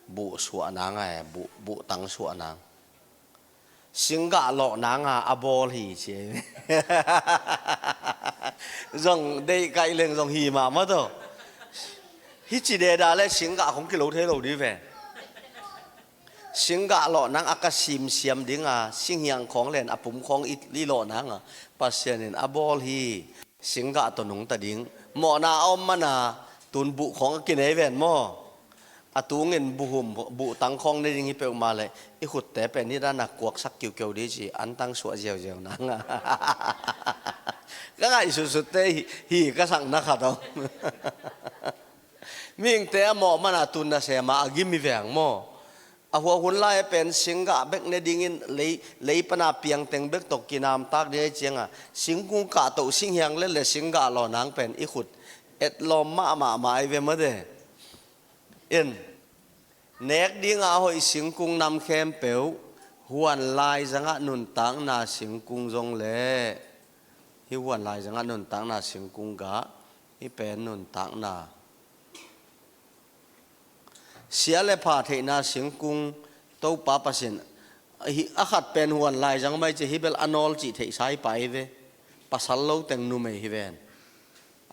Buh suah nanga e, buh, buh tang suah nang. Singgah lawh nanga a bawl hi ci ve. Zong deih kaih leng zong hi mahmah tawh. Hih ci deda le singgah khong kilo thei lo dih ve. Singgah lawh nang a ka simsiam dinga, singhiang khawng len a pum khawng i, i lawh nanga Pasian in a bawl hi. Singgah tawh nungta ding. Mawhna a om mana tun buh khawng a kinei ven maw? A tungin buhum, buh tang khawng ne ding hi peuhmah leh i khutte pen hih dana kuaksak kiukiu dih ci, an tang suah ziauziau nanga. Ka ngaihsutsutte hi, hi ka sakna khat om. Mihingte a mawh mana tun nasema a gim hi veng maw? A huahun lai pen singgah bek ne dingin lei, lei pana piangteng bek tawh kinamtak ding ahi cianga, singkung kahtoh singhiang le le singgah lawh nang pen i khut etlawm mahmahmah ahi ve mawte. In, nek dinga a hoih singkung nam khempeuh, huan laizangah nuntakna singkung zong le, hih huan laizangah nuntakna singkung gah, hih pen nuntakna. Sia le pha theihna singkung Topa Pasian, a khat pen huan laizang mai ci hi bel a nawl cih theihsa hi pah hi ve. Pasal lo teng numei hi ven.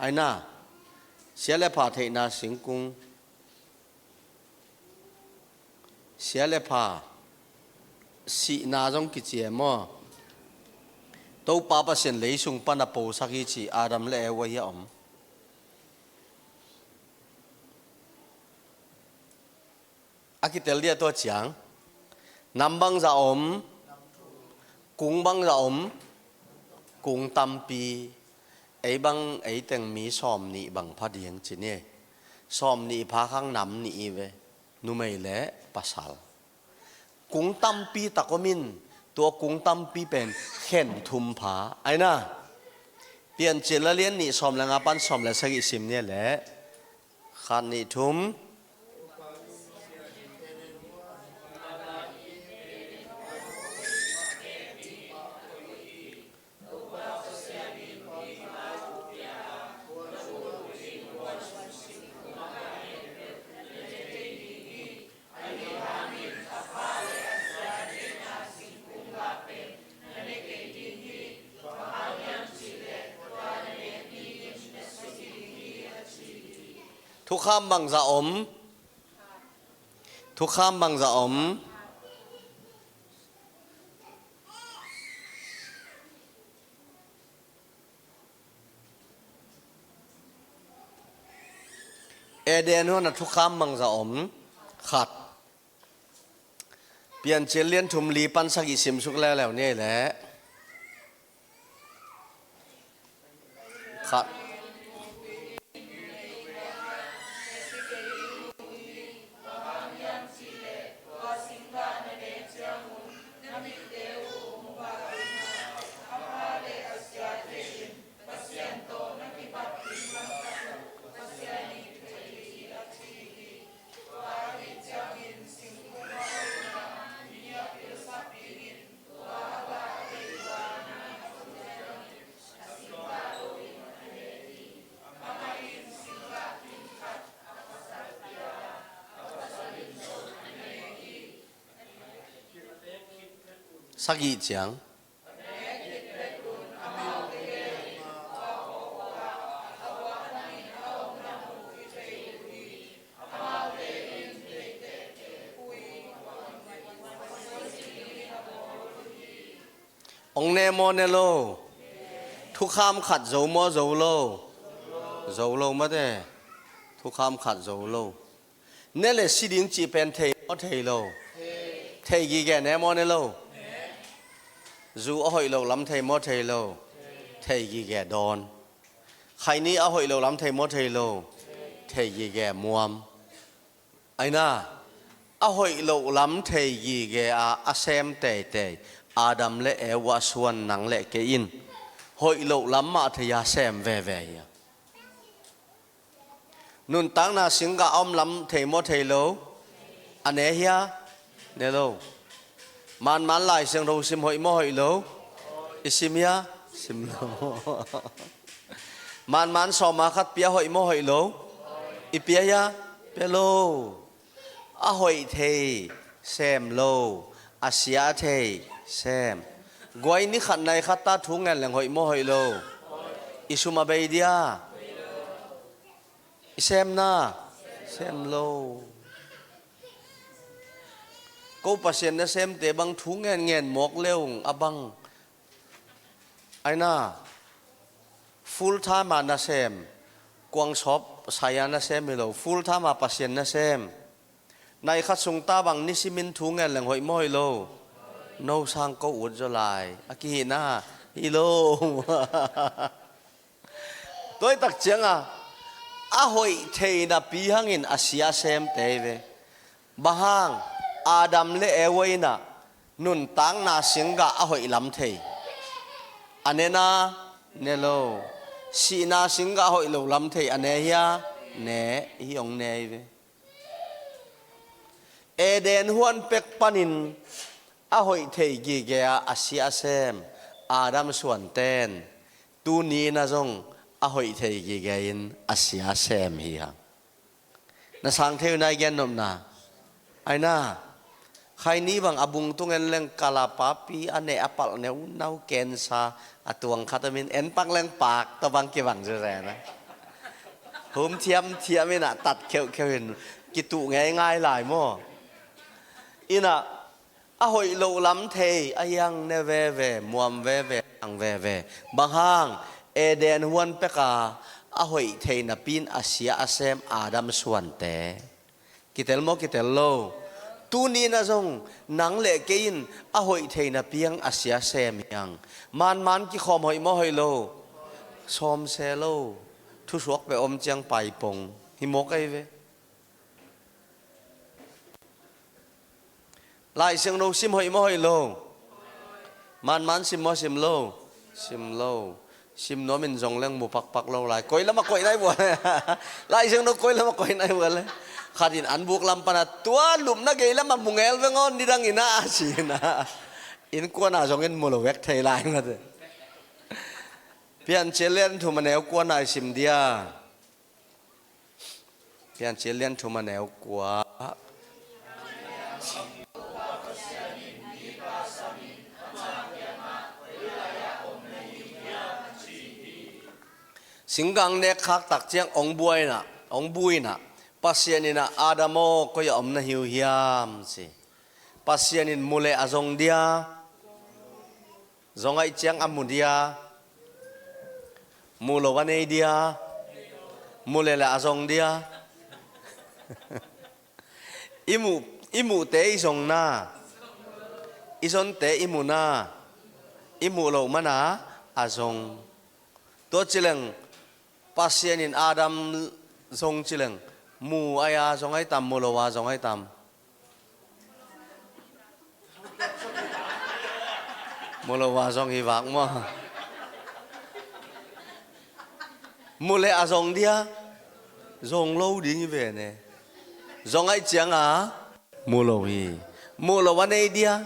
Aina, sia le pha theihna singkung, sia le pha sihna zong kici e maw? Topa Pasian leisung pana posak hi ci Adam le Eva hi a om. A kitel dia tua ciang, nam bangzah om, kung bangzah om, kung tampi. Ei bang, ei teng mi sawm nih bang pha ding ci ni. Sawm nih pha khang nam nih hi ve, numei le pasal. Kung tampi tak om in, tua kung tampi pen khen thum pha. Ai na, Piancil a lian nih sawm le nga pan sawm le sagih sim ni leh. Khat, nih, thum. Thukham bangzah om. Thukham bangzah om. Eden huan a thukham bangzah om. Khat. Piancil lian thum li pan sagih simsuk leuleu ni leh. Khat. Sagih ciang. Ong ne maw ne lo? Thukham khat zo maw zo lo? Zo lo mate. Thukham khat zo lo. Ne le si ding cih pen thei maw thei lo? Thei gige ne maw ne lo? Zu a hoih loh lam thei maw thei lo? Thei gige dawn. Khaini a hoih loh lam thei maw thei lo? Thei gige muam. Aina, a hoih loh lam thei gige a a sem teitei Adam le Eva suan nang le kei in hoih loh lam mah thei a sem veve hi a. Nuntakna singgah a om lam thei maw thei lo? A ne hia? Ne lo. Manman Lai Siangtho sim hoih maw hoih lo? I sim hia? Sim lo. Manman sawma khat pia hoih maw hoih lo? I pia hia? Pia lo. A hoih thei sem lo, a sia thei sem. Guai ni khat nai khat ta thu ngen leng hoih maw hoih lo? I sum a bei dia? I sem na? Sem lo. Ko Pasian nasemte bang thu ngen ngen mawk leung a bang. Aina, full time a nasem, kuang sawp sai a nasem hi lo, full time a Pasian nasem. Nai khat sung ta bang nisimin thu ngen leng hoih maw hoih lo? No sang ko ut zaw lai. A kihina hi lo. Tuaitak cianga a hoih thei napi hangin a sia sem te ve. Bang hang? Adam le Eva inah nuntakna singgah a hoih lam thei. A ne na? Ne lo. Sihna singgah a hoih lo lam thei. A ne hia? Ne. Hi ong ne hi ve. Eden huan pek panin a hoih thei gige a a sia a sem Adam suanten tuni na zong a hoih thei gige in a sia a sem hi hang. Na sang thei uh nai gen nopna. Aina, khaini bang a bung tung en leng kalapapi a neh a palh neu nau kensa a tuang khat a min en pak leng pak ta bang kibang zuzena. Hum thiam thiam inah tat kheuh kheuh in kituh ngei ngai lai maw? Inah a hoih loh lam thei a hiang ne veve, muam veve, ang veve. Bang hang? Eden huan peka a hoih thei napin a sia a sem Adam suante. Kitel maw kitel lo? Tuni-in ah zong nang le kei in a hoih theihna piang a sia sem hi hang. Manman kikhawm hoih maw hoih lo? Sawm se lo. Thusuak peuh om ciang paipong hi mawk ahi ve. Lai Siangtho sim hoih maw hoih lo? Manman sim maw sim lo? Sim lo. Sim nuamin zong leng mu pakpak lo lai. Koi lamah koih nai vua le. Lai Siangtho koi lamah koih nai vua le. Khat in an buk lam pana tua lupna gei lamah mu ngel veng aw, nidang in ah a ci-in ah. Innkuan ah zong in mu lo vek thei lai mate. Piancil lian thum a neu kua na i sim dia? Piancil lian thum a neu kua. Singkang nek khak tak ciang ong buaina, ong buina, Pasian in ah, Adam aw, koi ah om na hi uh hiam, ci. Pasian in mu le a zong dia? Zong ahih ciang a mu dia? Mu lo a nei dia? Mu le le a zong dia? I muh, i muhte i zong na, i zonte i mu na, i muh lo mana a zong. Tua cileng Pasian in Adam zong cileng mu a zong ahi tam, mu lo a zong ahi tam? Mu lo a zong hi vak maw? Mu le a zong dia? Zong lo ding hi ve ne. Zong ahih ciang a mu lo hi. Mu lo a nei dia?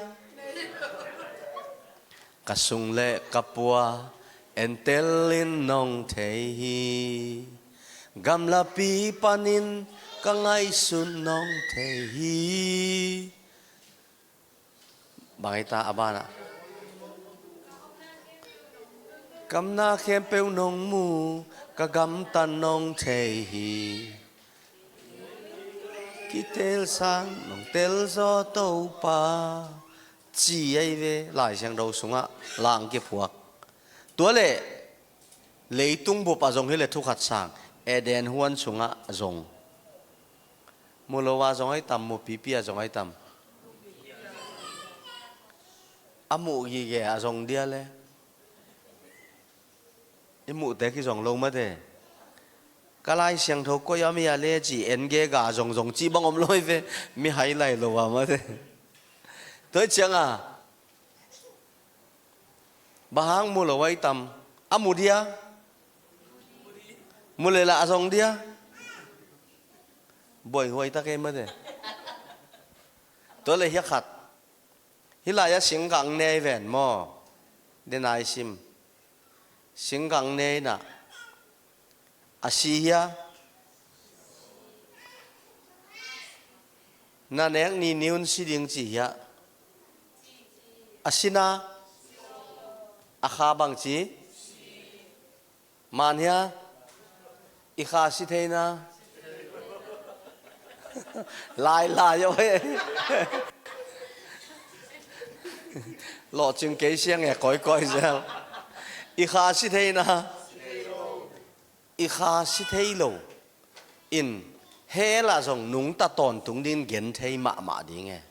Ka sung le ka pua entel in nong thei hi. Gamlapi panin ka ngaihsut nong thei hi. Bang hi ta a banah? Kamna khempeuh nong mu, ka gamtat nong thei hi. Kitelsan nong tel zaw Topa, ci ahi ve. Lai Siangtho sungah lang kiphuak. Tua le leitung bup a zong hi le thukhat sang, Eden huan sungah zong. Mu lo a zong ahi tam, mu pipi a zong ahi tam? A muh gige a zong dia le? I muhte kizong lo mate. Ka Lai Siangtho koi a mi a le ci, en ge ga zong zong ci bang om lo hi ve. Mi hai lai lo a mate. Tua ciang a bang hang mu lo ahi tam? A mu dia? Mu le la a zong dia? Buai huai ta kei mate. Tua le hiah khat. Hih lai-ah singkang nei ven maw? Denai sim. Singkang nei na a si hia? Na nek ni niun si ding ci hia? A si na a kha bang ci? Man hia? I kha si thei na. Lai lai aw he. Lawhcing kei siang e, koi koi zel. I kha si thei na. I kha si thei lo in hell ah zong nungta tawntung dingin gen thei mahmah ding e.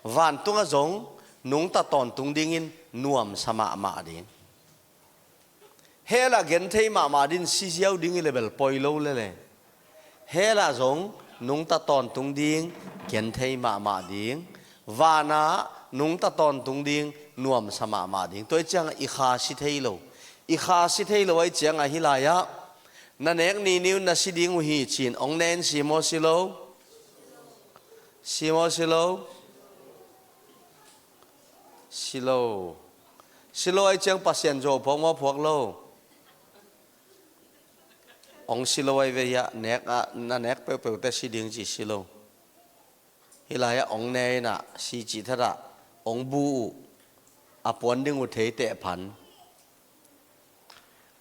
Vantungah zong nungta tawntung dingin nuamsa mahmah ding. Hell ah gen thei mahmah ding, si ziau ding i le bel poi lo lele. Hell ah zong nungta tawntung ding, gen thei mahmah ding. Van ah nungta tawntung ding, nuamsa mahmah ding. Tua i ciangah i kha si thei lo. I kha si thei lo ahih ciangah hih lai-ah na nek ni niun na si ding uh hi ci-in ong ne in si maw si lo? Si maw si lo? Si lo. Si lo ahih ciang Pasian zuau phuak maw phuak lo? Ong si lo ahi ve hiah, nek ah, na nek peuhpeuhte si ding ci si lo. Hih lai-ah ong ne in ah, si cih thadah ong bu uh, a puan ding uh theiteh phan.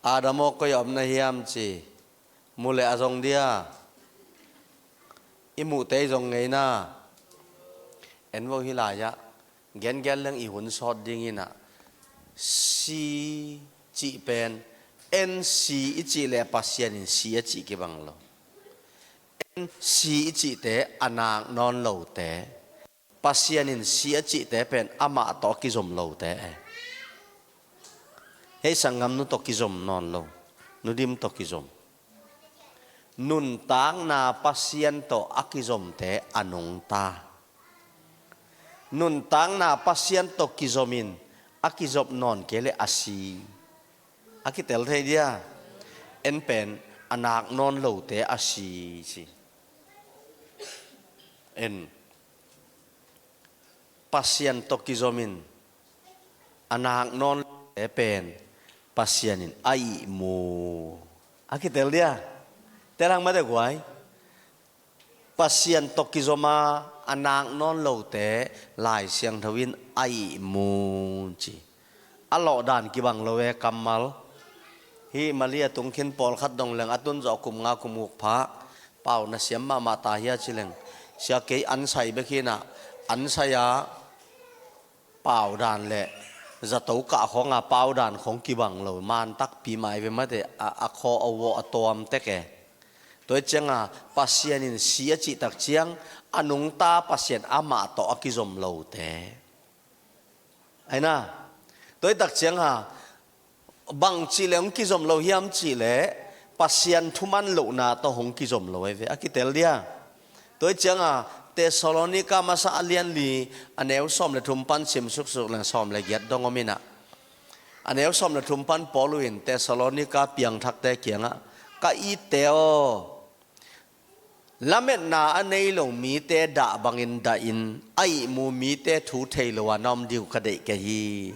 Adam aw, koi ah om na hiam ci, mu le a zong dia? I muhte i zong ngei na. En vo hih lai-ah gengen leng i hun sawt dingin ah, si cih pen, en si i cih le Pasian in si a cih kibang lo. En si i cihte a nak nawn lote, Pasian in si a cihte pen amah tawh a kizom lote. Hei sanggamnu tawh kizom nawn lo, nudim tawh kizom. Nuntakna Pasian tawh a kizomte a nungta. Nuntakna Pasian tawh kizomin a kizop nawn kei leh a si. A kitel thei dia? En pen a nak nawn lote a si ci. En. Pasian tawh kizomin a nak nawn lote pen Pasian in a ihmu. A kitel dia? Tel hang mate guai. Pasian tawh kizom a a nak nawn lote Lai Siangtho in a ihmu ci. A lawhdan kibang lo e kammal. Hih Malia tung khin pawlkhat dong leng a tun zawh kum nga kum guk pha pau na siam mahmah ta hia ci leng, sia kei an sai bek hi na, an sai a pau dan le zato kah khawng a pau dan khawng kibang lo, man takpi mai ve mate, a, a khaw a vawh a tawm tek e. Tua hi cianga Pasian in si a cih tak ciang a nungta Pasian amah tawh a kizom lote. Aina, tua hi tak cianga bang cih leh hong kizom lo hiam cih leh Pasian thuman lohna tawh hong kizom lo ahi ve. A kitel dia? Tua hi cianga Thessalonika masa a lian li a neu sawm le thum pan sim suksuk leng sawm le giat dong om ina. A neu sawm le thum pan Paul in Thessalonika piangthakte kiangah, ka itte aw, lametna a nei lo mite dah bangin dahin a ihmu mite thu thei lo a na om ding uh ka deih ka hi.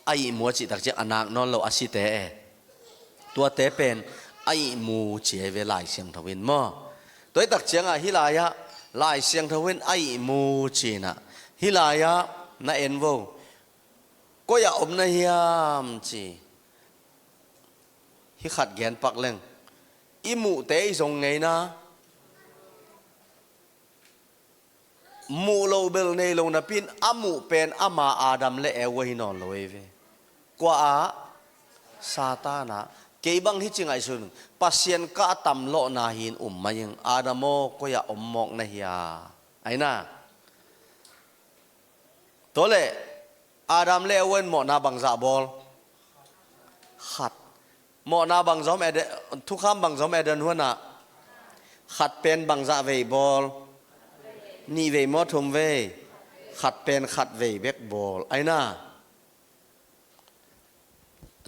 A ihmu a cih tak ciang a nak nawn lo a site e. Tuate pen a ihmu ci ahi ve Lai Siangtho in maw. Tua hi tak ciangah hih lai-ah Lai Siangtho in a ihmu ci inah hih lai-ah na en vo. Koi ah om na hiam ci. Hih khat gen pak leng. I muhte i zong ngeina. Muh lo bel nei lo napi in a muh pen ama Adam le Eva hi nawn lo ei ve. Kua ah? Satan ah. Kei bang hi ci ngaihsun. Pasian kah a tam lawhna hi in um mai ing. Adam aw, koi ah om mawk na hia? Aina. Tua leh Adam le Eva in mawhna bangzah bawl? Khat. Mawhna bangzah om Eden, thukham bangzah om Eden huanah? Khat pen bangzah vei bawl? Nih vei maw thum vei? Khat pen khat vei bek bawl. Aina.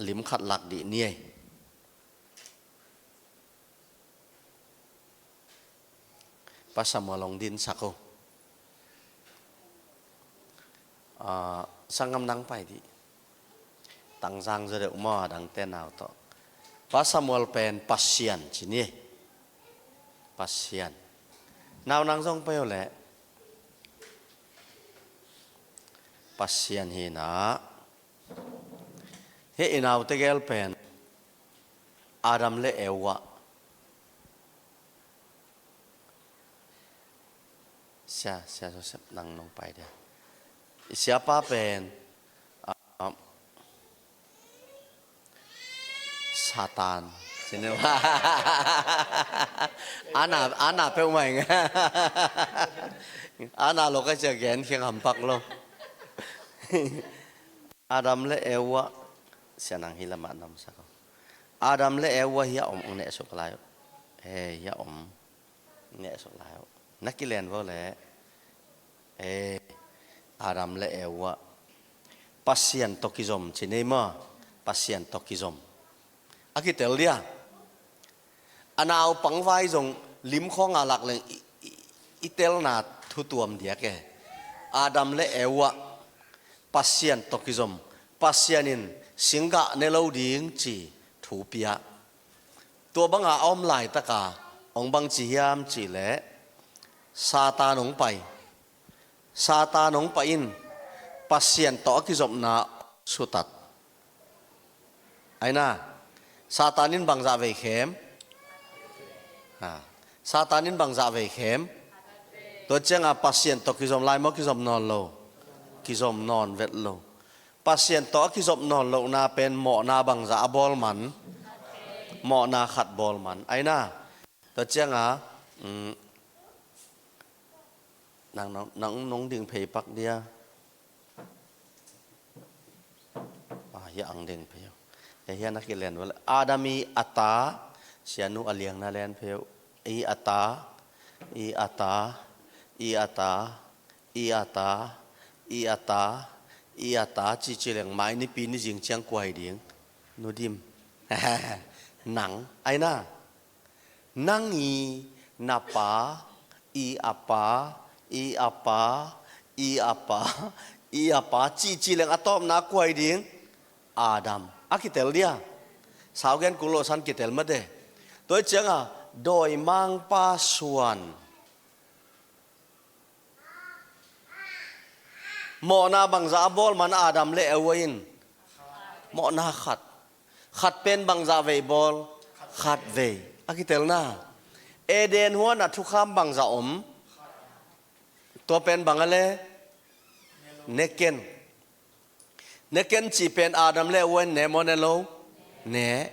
Lim khat lak dih ni ei. Pa Samuel hong dinsak uh. Ah, sanggam nang pai dih. Tangzang zaw deuh maw, a dangte nau tawh. Pa Samuel pen Pasian ci ni. Pasian. Nau nang zong pai uh leh. Pasian hi na. Hih i nau tegel pen Adam le Eva. Sia, Sia Joseph nang nong pai dia. I siapa pen, ah, Satan. Sini. Ana, ana peuh mai nga. Ana lo ka cia gen khiang hampak lo. Adam le Eva, sia nang hi lamah namsak aw. Adam le Eva hi a om ang neh suk lai uh. He, hi a om. Neh suk lai uh. Na kilen vo le. He, Adam le Eva. Pasian tawh kizom ci nei maw. Pasian tawh kizom. A kitel dia. A naupang vai zong lim khawng a lak leng i, i, i telna thu tuam diak e. Adam le Eva Pasian tawh kizom. Pasian in singgah ne lo ding ci thu pia. Tua banga a om laitaka hong bang ci hiam cih leh Satan hong pai. Satan hong pai in Pasian tawh a kizopna sutat. Aina, Satan in bangzah vei khem? Ha. Satan in bangzah vei khem? Tua cianga Pasian tawh kizom lai maw kizom nawn lo? Kizom nawn vet lo. Pasian tawh a kizop nawn lohna pen mawhna bangzah a bawl man? Mawhna khat bawl man. Aina, tua cianga, mm, Nang, nang, nang nong ding phei pak dia. Ah, hia ang ding phei. Hia, hia na kilen val. Adam i a ta, sianu a liang na len phei. I a ta, i a ta, i a ta, i a ta, i a ta, i a ta, ci ci leng mai ni pi ni zing ciang kuai ding. Nu dim. Nang, ai na. Nang i na pa, i a pa, i a pa, i a pa, i a pa, ci ci leng a tawpna kuai ding. Adam. A kitel dia. Sau gen kul lo san kitel mate. Tua i cianga, dawimangpa suan. Mawhna bangzah a bawl man Adam le Eva in? Mawhna khat. Khat pen bangzah vei bawl? Khat vei. A kitelna. Eden huan a thukham bangzah om? Tua pen bang a le? Ne ken. Ne ken cih pen Adam le Eva in ne maw ne lo? Ne.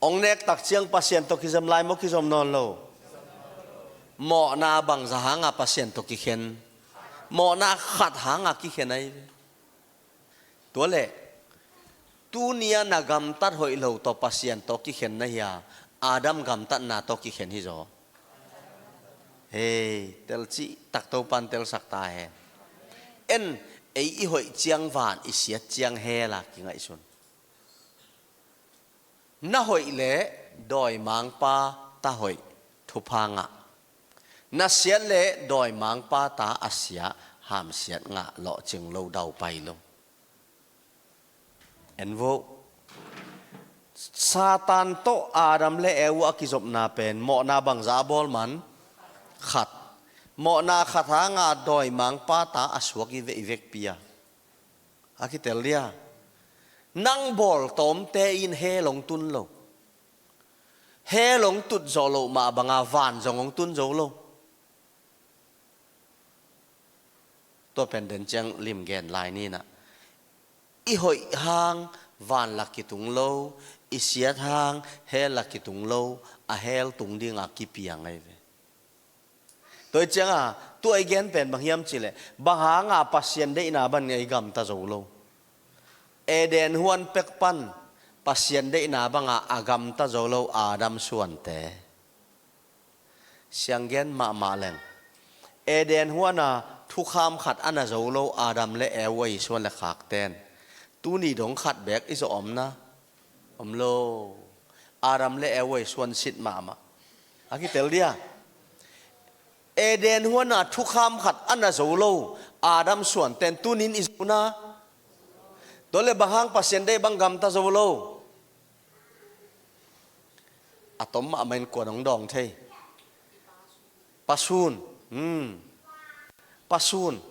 Hong nek tak ciang Pasian tawh kizom lai maw kizom nawn lo? Mawhna bangzah hanga Pasian tawh kikhen? Mawhna khat hanga kikhen ahi ve. Tua leh, tuni a na gamtat hoih lo tawh Pasian tawh kikhen na hia, Adam gamtatna tawh kikhen hi zaw? Hei, tel cih tak Topan telsak ta hen. En, ei i hoih ciang van, i siat ciang hell a kingaihsun. Na hoih leh dawimangpa ta hoih, thupha ngah. Na siat leh dawimangpa ta a sia, hamsiat ngah, lawhcing lo, daupai lo. En vo. Satan tawh Adam le Eva a kizopna pen mawhna bangzah a bawl man? Khat. Mawhna khat hanga dawimangpa ta a suak i ve, i vekpi a. A kitel dia. Nang bawltawmte in hell hong tun lo. Hell hong tut zawh loh mah banga van zong hong tun zo lo. Tua pen den ciang lim gen lai ni na. I hoih hang van la kitung lo, i siat hang hell la kitung lo, a hell tung dinga kipiang ahi ve. Tua i cianga, tua i gen pen bang hiam cih leh, bang hanga Pasian deihna bang a i gamta zo lo? Eden huan pek pan Pasian deihna banga a gamta zo lo Adam suante. Siang gen mahmah leng. Eden huana thukham khat a na zo lo Adam le Eva i suan le khakten. Tuni dong khat bek i zo om na? Om lo. Adam le Eva i suan sit mahmah. A kitel dia. Eden huana thukham khat a na zo lo Adam suanten tunin i zo na? Tua le bang hang Pasian deih bang gamta zo lo? A tom mahmah in kuan hong dawng thei. Pasun. Hmm. Pasun.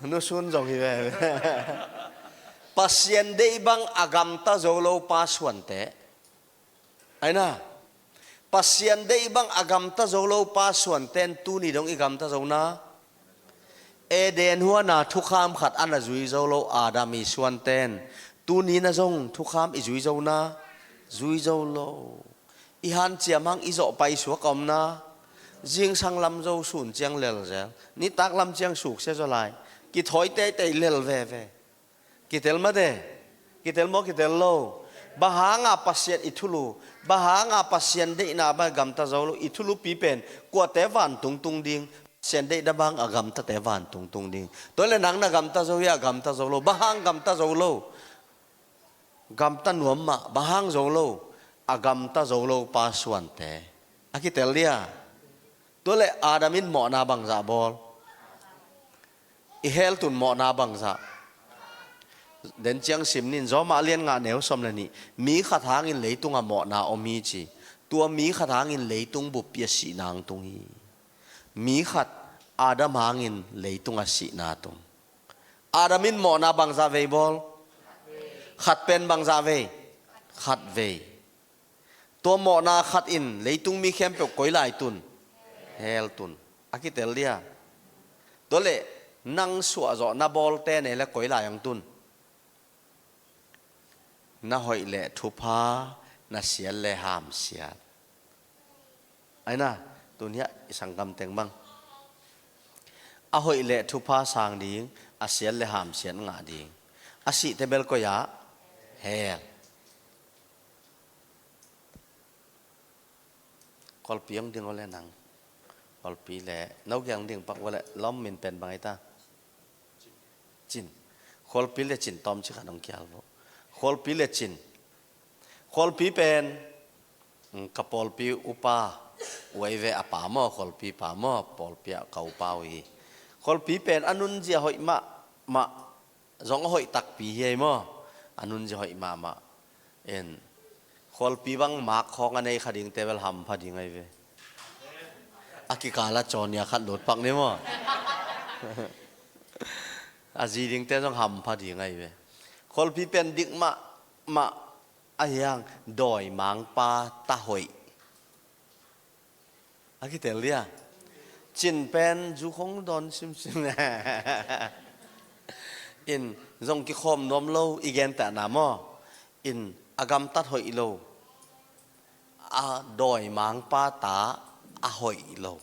Nusun zong hi ve. Pasian deih bang a gamta zo lo pa suante. Aina. Pasian deih bang a gamta zo lo pa suanten tuni dong i gamta zo na? Eden huana thukham khat a na zui zo lo Adam i suanten tuni na zong thukham i zui zo na? Zui zo lo. I hanciam hang i zawh paisuak a om na? Zingsang lam zo sun ciang lelzel. Nitak lam ciang suksia zaw lai. Kithawi teitei lel veve. Kitel mate. Kitel maw kitel lo? Bang hanga Pasian i thulu, bang hanga Pasian deihna bang gamta zo lo, i thulupi pen kuate vantung tung ding? Pasian deihna bang a gamtate vantung tung ding. Tua le nang na gamta zo hia, a gamta zo lo? Bang hang gamta zo lo? Gamta nuam mah, bang hang zo lo? A gamta zo lo pa suante. A kitel dia. Tua le Adam in mawhna bangzah bawl? I hell tun mawhna bangzah? Den ciang sim nin, Zawmah lian ngah neu sawm le nih. Mi khat hangin leitunga mawhna om hi ci. Tua mi khat hangin leitung buppi a sihna hong tung hi. Mi khat Adam hangin leitunga sihna tung. Adam in mawhna bangzah vei bawl? Khat pen bangzah vei? Khat vei. Tua mawhna khat in leitung mi khempeuh koi lai tun? Hell tun. A kitel dia. Tua le nang suahzawh na bawlte ne le koi lai hong tun? Na hoih le thupha, na siat le hamsiat. Aina, Tun hiah i sanggam teng bang, a hoih le thupha sang ding, a siat le hamsiat ngah ding. A sihte bel koi ah? Hell. Khualpi hong ding uh le nang, khualpi le, no kiang ding pak uh le, lawm min pen bang hi ta? Cin. Khualpi le cin tawmcik khat hong kial uh. Khualpi le cin. Khualpi pen, mm, ka pawlpi upa uh ahi ve, a pa maw, khualpi pa maw, pawlpi ah ka upa uh hi. Khualpi pen a nunzia hoih mahmah, zong a hoih takpi hi ei maw? A nunzia hoih mahmah. In, khualpi bang mak khawng a nei kha dingte bel hampha ding ahi ve. A kikal ah cawnia khat lut pak ni maw? A zi dingte zong hampha ding ahi ve. Khualpi pen dik mahmah, ahi hang dawimangpa ta hoih. A kitel dia. Cin pen zu khong dawn simsim. In, zong kikhawm nuam lo, i gentehna maw? In, a gamtat hoih lo. A dawimangpa ta a hoih lo.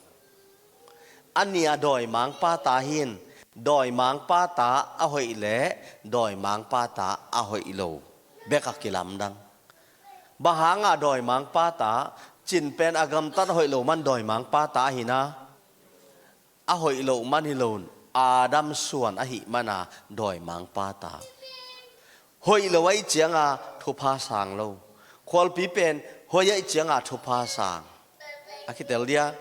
A nih a dawimangpa ta hi in, dawimangpa ta a hoih le dawimangpa ta a hoih lo bek a kilamdang. Bang hanga dawimangpa ta? Cin pen a gamtat hoih lo man dawimangpa ta ahi na. A hoih loh man hi lo in, Adam suan ahih mana dawimangpa ta. Hoih lo ahih cianga thupha sang lo. Khualpi pen hoih ahih cianga thupha sang. A kitel dia.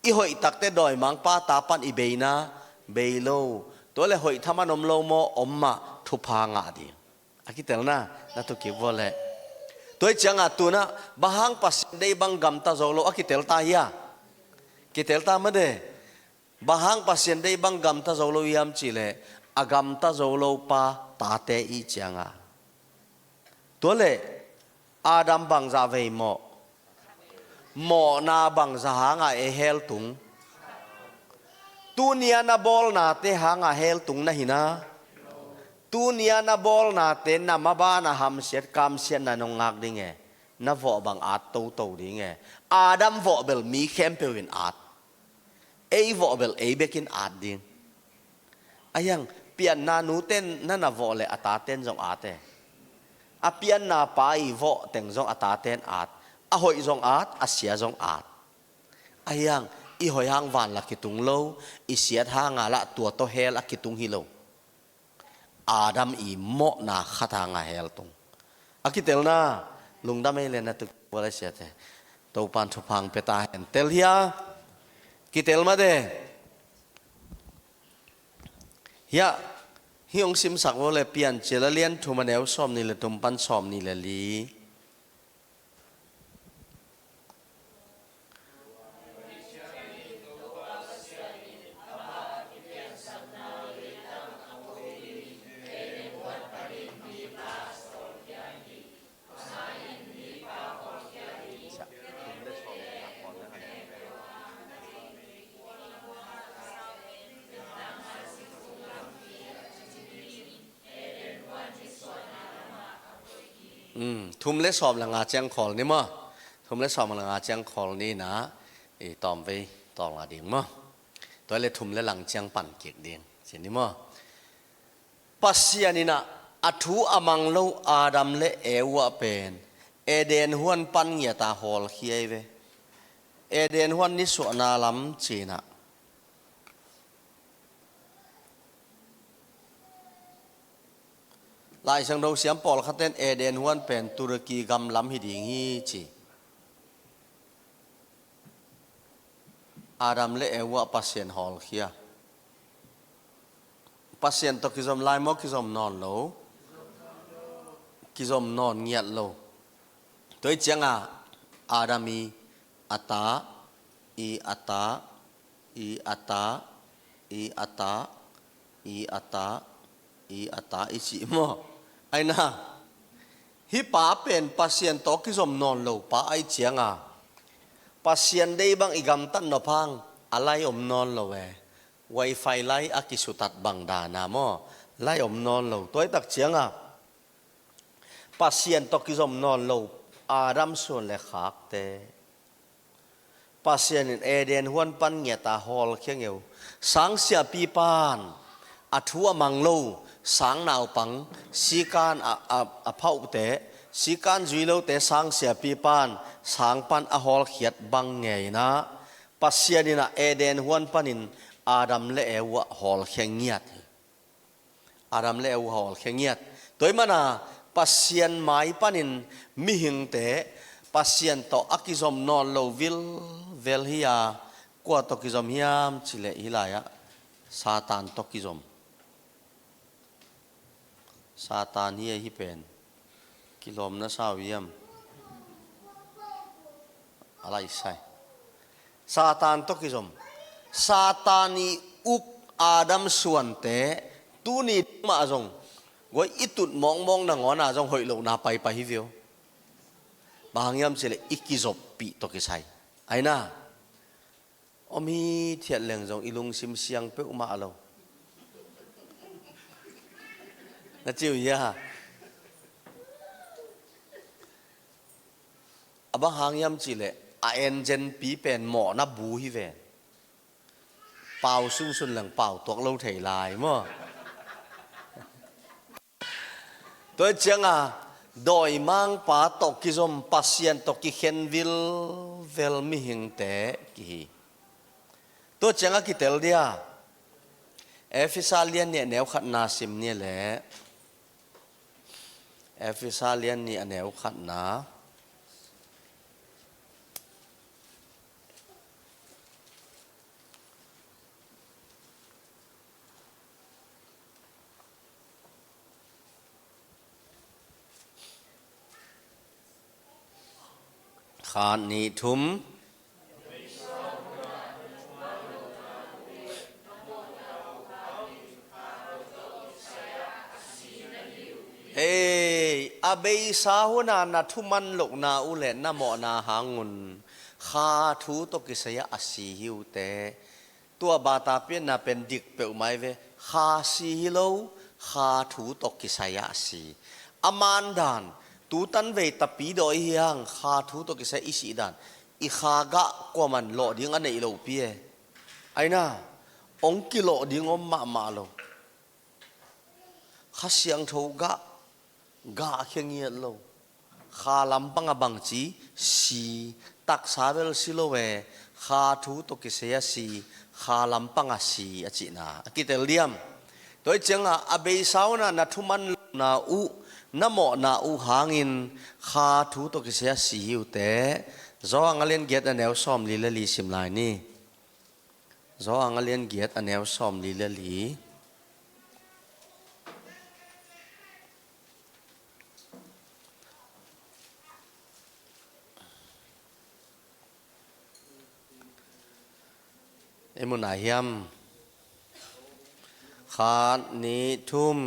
I hoih takte dawimangpa ta pan i bei na, bei lo. Tua le hoih thaman om lo maw? Om mah, thupha ngah ding. A kitelna na tu kik vua leh. Tua ahih cianga tuna, bang hang Pasian deih bang gamta zo lo, a kitel ta hia? Kitel ta mah de. Bang hang Pasian deih bang gamta zo lo hiam cih leh, a gamta zo lo pa tate i cianga. Tua leh, Adam bangzah vei mawh? Mawhna bangzah hanga ei hell tung? Tunia na bawlnate hanga hell tung na hi na. Tunia na bawlnate na mabana hamsiat kamsiatna nong ngak ding e. Na vawh bang at toto ding e. Adam vawh bel mi khempeuh in at. Ei vawh bel ei bekin at ding. Ahi hang, pianna nuten na na vawh leh a taten zong at e. A pianna pa i vawh teng zong a taten at. A hoih zong at, a sia zong at. Ahi hang, i hoih hang van la kitung lo, i siat hanga lah tua tawh hell a kitung hi lo. Adam i mawhna khat hanga hell tung. A kitelna, lungdam ei le na tu kik vua leh siate. Topan thupha hong pia ta hen. Tel hia? Kitel mah de. Hiah, hih hong simsak vua leh Piancil a lian thum a neu sawmnih le thum pan sawmnih le li. Um, thum le sawm le nga ciang khawl ni maw? Thum le sawm le nga ciang khawl ni na, i tawmvei tawlnga ding maw? Tua le thum le lang ciang pan kik ding ci ni maw? Pasian in ah a thu a mang lo Adam le Eva pen Eden huan pan ngiata hawlkhia hi ve. Eden huan nisuahna lam ci-in ah Lai Siangtho siam pawlkhat ten Eden huan pen Turkey gam lam hi ding hi ci. Adam le Eva Pasian hawlkhia. Pasian tawh kizom lai maw, kizom nawn lo? Kizom nawn ngiat lo. Tua hi cianga Adam i a ta, i a ta, i a ta, i a ta, i a ta, i a ta i cih maw? Aina, hih pa pen Pasian tawh kizom nawn lo pa ahi cianga Pasian deih bang i gamtat nop hang a lai om nawn lo e. Wifi lai a kisutat bang dana maw? Lai om nawn lo. Tua hi tak cianga Pasian tawh kizom nawn lo Adam suan le khakte, Pasian in Eden huan pan ngiat a hawlkhia ngeu. Sang siapi pan a thu a mang lo sang naupang, sikan a, a, a phauhte, sikan zui lote sang siapi pan sang pan a hawlkhiat bang ngei in ah, Pasian in ah Eden huan panin Adam le Eva hawlkhia ngiat hi. Adam le Eva hawlkhia ngiat. Tua ahih manin Pasian mai panin mihingte Pasian tawh a kizom nawn lo vilvel hi a, kua tawh kizom hiam cih leh hih lai-ah Satan tawh kizom. Satan hi a, hih pen kilawmna sau hiam? A laisai. Satan tawh kizom. Satan i uk Adam suante tuni mah zong guai i tut mawkmawk nangawn ah zong hoih lohna paipai hi viau. Bang hang hiam cih leh i kizoppih tawh kisai. Aina. Om hithiat leng zong i lungsim siang peuhmah lo. Na ci uh hia? A bang hang hiam cih leh a enzenpi pen mawhna bu hi ven. Pau sunsun leng pau tuak lo thei lai maw? Tua ciangin dawimangpa tawh kizom, Pasian tawh kikhen vilvel mihingte kihi. Tua ciangin kitel dia, Efesa lian nih a neu khatna sim ni leh, Efesa lian nih a neu khatna. Khat, nih, thum. Hei, a beisa hunah na thuman lohna uh le na mawhna hangun kha thu tawh kisai-ah a si hi uh teh. Tua bata pianna pen dik peuhmah hi ve. Kha si hi lo, kha thu tawh kisai-ah a si. A man dan, tutan vei tapi dawi hi hang, kha thu tawh kisai i sih dan. I kha gah kuaman lawh ding a neih lopi e. Aina, hong kilawh ding om mahmah lo. Kha Siangtho gah, gah a khia ngiat lo. Kha lampang a bangci si, taksa bel si lo e, kha thu tawh kisai a si, kha lampang a si a cihna a kitel diam. Tua hi ciangin a beisa hunah na thuman lohna uh, na mawhna uh hangin kha thu tawh kisai a si hi uh teh. Johan a lian giat a neu sawmli le li sim lai ni. Johan a lian giat a neu sawmli le li. I mu nai hiam? Khat, nih, thum.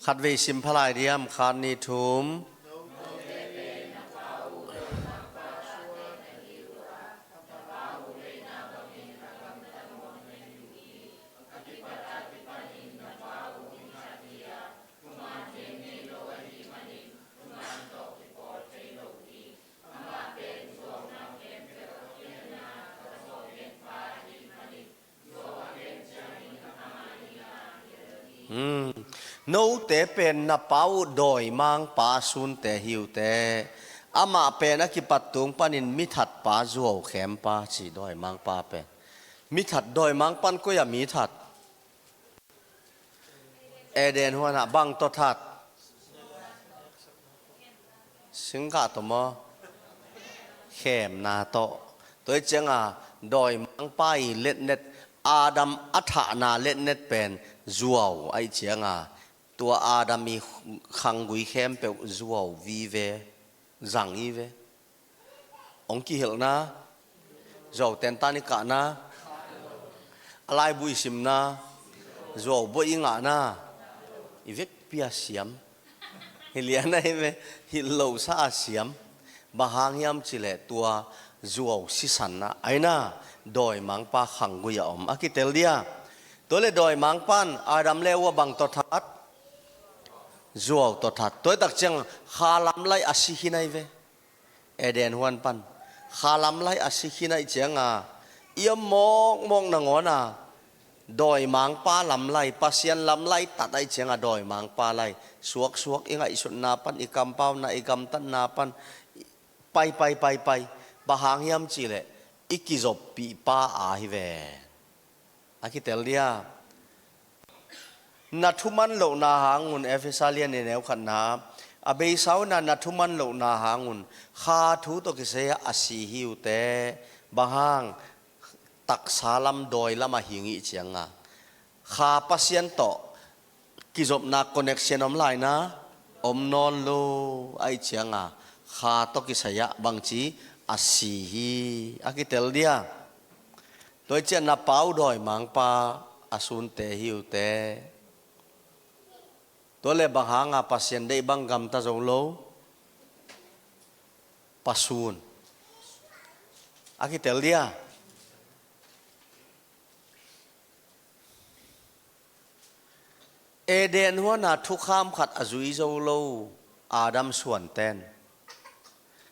Khatvei sim pha lai diam, khat, nih, thum. Hmm. Note pen na pa uh dawimangpa sunte hi uh teh. Amah pen a kipat tung panin mithatpa, zuaukhempa ci, dawimangpa pen. Mithat, dawimangpa'n koi-ah mithat? Eden huanah. Bang tawh that? Singgah tawh maw? Khemna tawh. Tua hi ciangin dawimangpa i letnet, Adam a thahna letnet pen zuau ahih ciangin, tua Adam i khanggui khempeuh zuau vive, zang hi ve. Hong kihilhna, zuau tentan i kahna. A laibu i simna, zuau buai i ngahna, i vekpi a siam. Hi lian ahi ve, hilh losa a siam. Bang hang hiam cih leh tua zuau sisanna, aina, dawimangpa khanggui a om a kitel dia. Tua leh dawimangpan Adam leh Eva bang tawh that? Zuau tawh that. Tua hi tak ciang kha lamlai a si khin ahi ve. Eden huan pan kha lamlai a si khin ahih cianga, i om mawkmawk nangawna, dawimangpa lamlai, Pasian lamlai tat ahih cianga dawimangpa lai suaksuak, i ngaihsutna pan, i kampauna, i gamtatna pan pai, pai, pai, pai. Bang hang hiam cih leh i kizoppihpa a hi ve. A kitel dia. Na thuman lohna hangun, Efesa lian nih, neu khatna, a beisa un ah na thuman lohna hangun kha thu tawh kisai-ah a si hi uh teh. Bang hang? Taksa lam, dawi lam a hing i hih cianga, kha Pasian tawh kizopna, connection om lai na, om nawn lo. Ahih cianga kha tawh kisai-ah bangci a si hi, a kitel dia. Tua hi ciang na pa uh dawimangpa a sunte hi uh teh. Tua leh bang hanga Pasian deih bang gamta zo lo? Pa sun. A kitel dia. Eden huana thukham khat a zui zo lo Adam suanten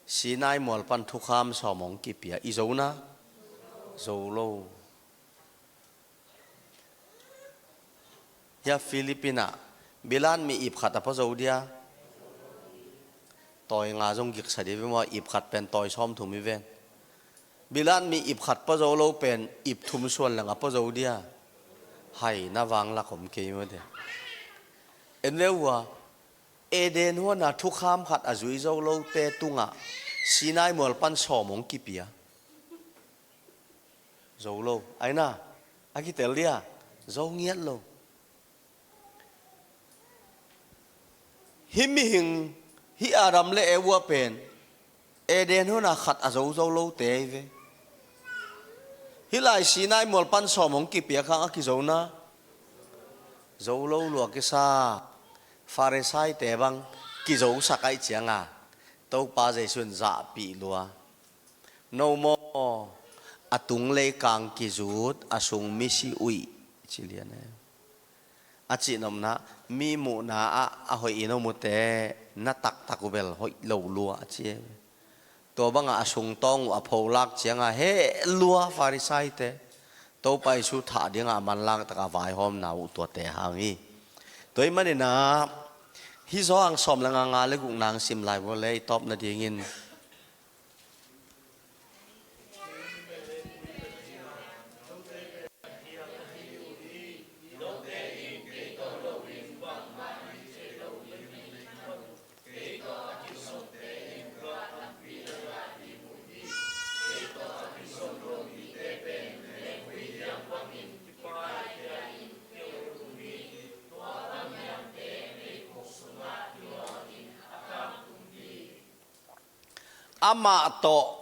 Sinai mual pan thukham sawm hong kipia, i zo na? Zo lo. Hia Philippines ah bilat mi ip khat a pua zo dia. Tawi nga zong giksa dia ve maw, ip khat pen tawi sawmthum hi ven. Bilat mi ip khat pua zo lo pen ip thum suan leng a pua zo dia. Hai, na vanglak om kei maw dia. En ve ua, Eden huana thukham khat a zui zo lote tungah Sinai mual pan sawm hong kipia. Zo lo, aina, a kitel dia, zo ngiat lo. Hih mihing, hih Adam leh Eva pen Eden huana khat a zo zo lote hi ve. Hih lai Sinai mual pan sawm hong kipia khang a kizo na? Zo lo lua kisa. Farisaite bang kizosak ahih cianga Topa Jesu in zahpih lua. No maw, a tung leikang kizut, a sung misi uih, ci lian e. A cihnopna, mi muhna ah a hoih in om uh teh, na taktak uh bel hoih lo lua, a ci e. Tua banga a sungtawng uh a pholak cianga heh lua Farisaite. Topa Jesu thah dinga a manlak taka vaihawmna uh tuate hang hi. Tua ahih manin ah, hih Johan sawm leh nga, nga leh gukna hong sim lai vua leh i tawp nadingin. Amah tawh,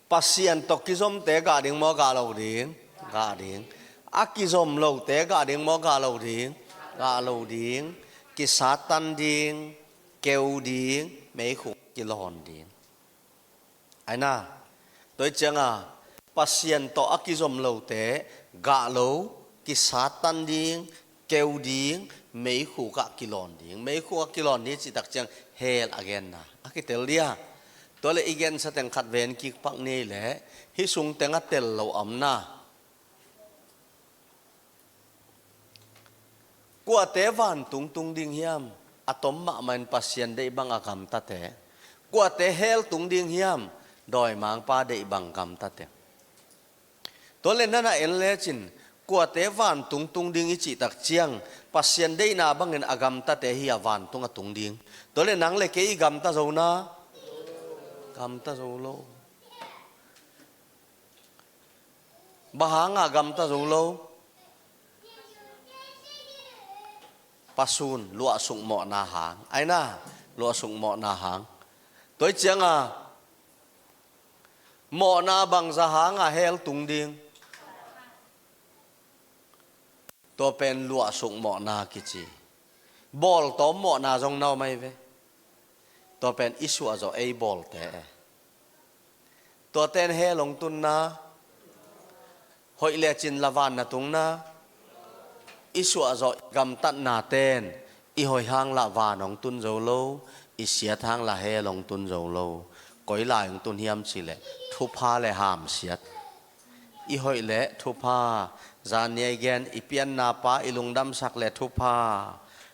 Pasian tawh kizomte gah ding maw, gah lo ding? Gah ding. A kizom lote gah ding maw, gah lo ding? Gah lo ding. Kisattan ding, keu ding, meikhuk kilawn ding. Aina, tua ahih cianga Pasian tawh a kizom lote gah lo, kisattan ding, keu ding, meikhuk ah kilawn ding. Meikhuk ah kilawn ding cih tak ciang hell a genna a kitel dia. Tua leh i gensa teng khat ven kik pak ni leh, hih sung teng a tel lo a om na. Kuate vantung tung ding hiam? A tom mahmah in Pasian deih bang a gamtate. Kuate hell tung ding hiam? Dawimangpa deih bang gamtate. Tua leh nana en lecin, kuate vantung tung ding i cih tak ciang, Pasian deihna bangin a gamtate hi a vantung a tung ding. Tua leh nang leh kei i gamta zo na? Gamta zo lo. Bang hanga gamta zo lo? Pa sun, luahsuk mawhna hang. Aina, luahsuk mawhna hang. Tua ahih cianga mawhna bangzah hanga hell tung ding? Tua pen luahsuk mawhna kici. Bawltawm mawhna zong na om ahi ve. Tua pen i suahzawh ei bawlte. Tuaten hell hong tunna, hoih le cin la van na tungna, i suahzawh i gamtatnaten i hoih hang lah van hong tun zo lo, i siat hang lah hell hong tun zo lo. Koi lai hong tun hiam cih leh thupha le hamsiat. I hoih le thupha, zan ni a i gen, i pianna pa i lungdamsak le thupha,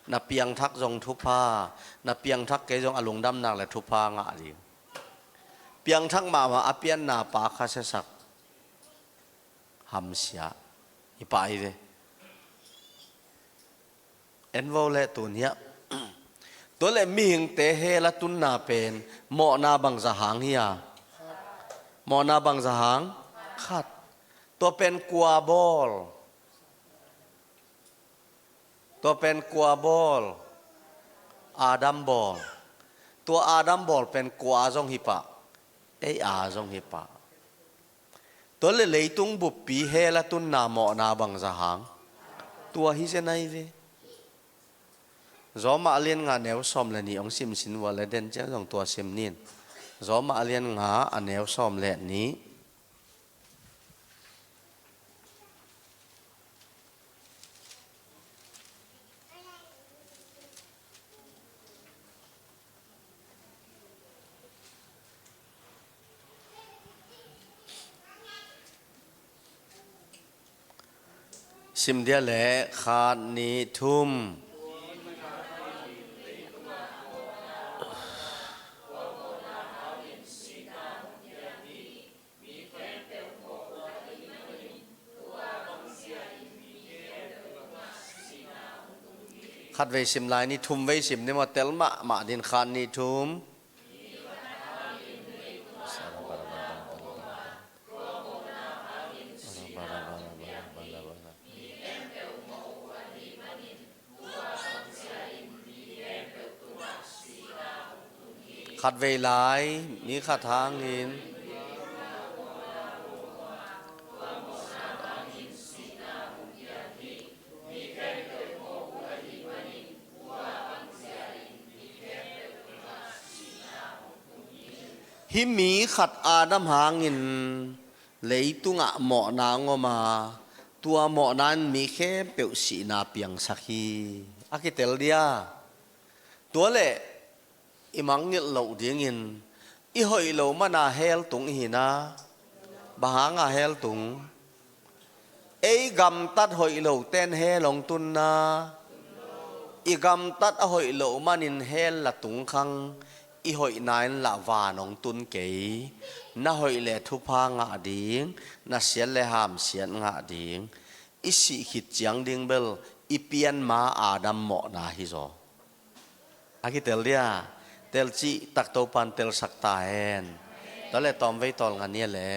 na piangthak zong thupha, na piangthak kei zong a lungdamnak le thupha ngah ding. Piangthak mahmah a pianna pa kha siasak, hamsia, i pah hi ve. En vo le tun hiah. Tua le mihingte hell a tunna pen mawhna bangza hang hi a? Mawhna bangza hang? Khat. Tua pen kua bawl? Tua pen kua bawl? Adam bawl. Tua Adam bawl pen kua a zong hi pah? Ei a zong hi pah. Tua le leitung buppi hell a tunna mawhna bangza hang? Tua hi zen ahi ve. Zawmah a lian nga neu sawm le nih hong sim sin vua le den ciang zong tua sim nin. Zawmah a lian nga a neu sawm le nih. Sim dia le khat nih thum. Khat vei sim lai ni, thum vei sim ni maw, tel mahmah din khat nih thum. Khat vei lai, mi khat hangin. Hih mi khat Adam hangin leitungah mawhna hong om a, tua mawhna in mi khempeuh sihna piangsak hi. A kitel dia. Tua le i mangngilh loh dingin i hoih lo mana hell tung i hi na. Bang hanga hell tung? Ei gamtat hoih loten hell hong tunna. I gamtat a hoih loh manin hell la tung khang, i hoihna in lah van hong tun kei. Na hoih le thupha ngah ding, na siat le hamsiat ngah ding. I sih khit ciang ding bel i pianma Adam mawhna hi zaw. A kitel dia, tel cih tak Topan telsak ta hen. Tua le tawmvei tawlnga nia le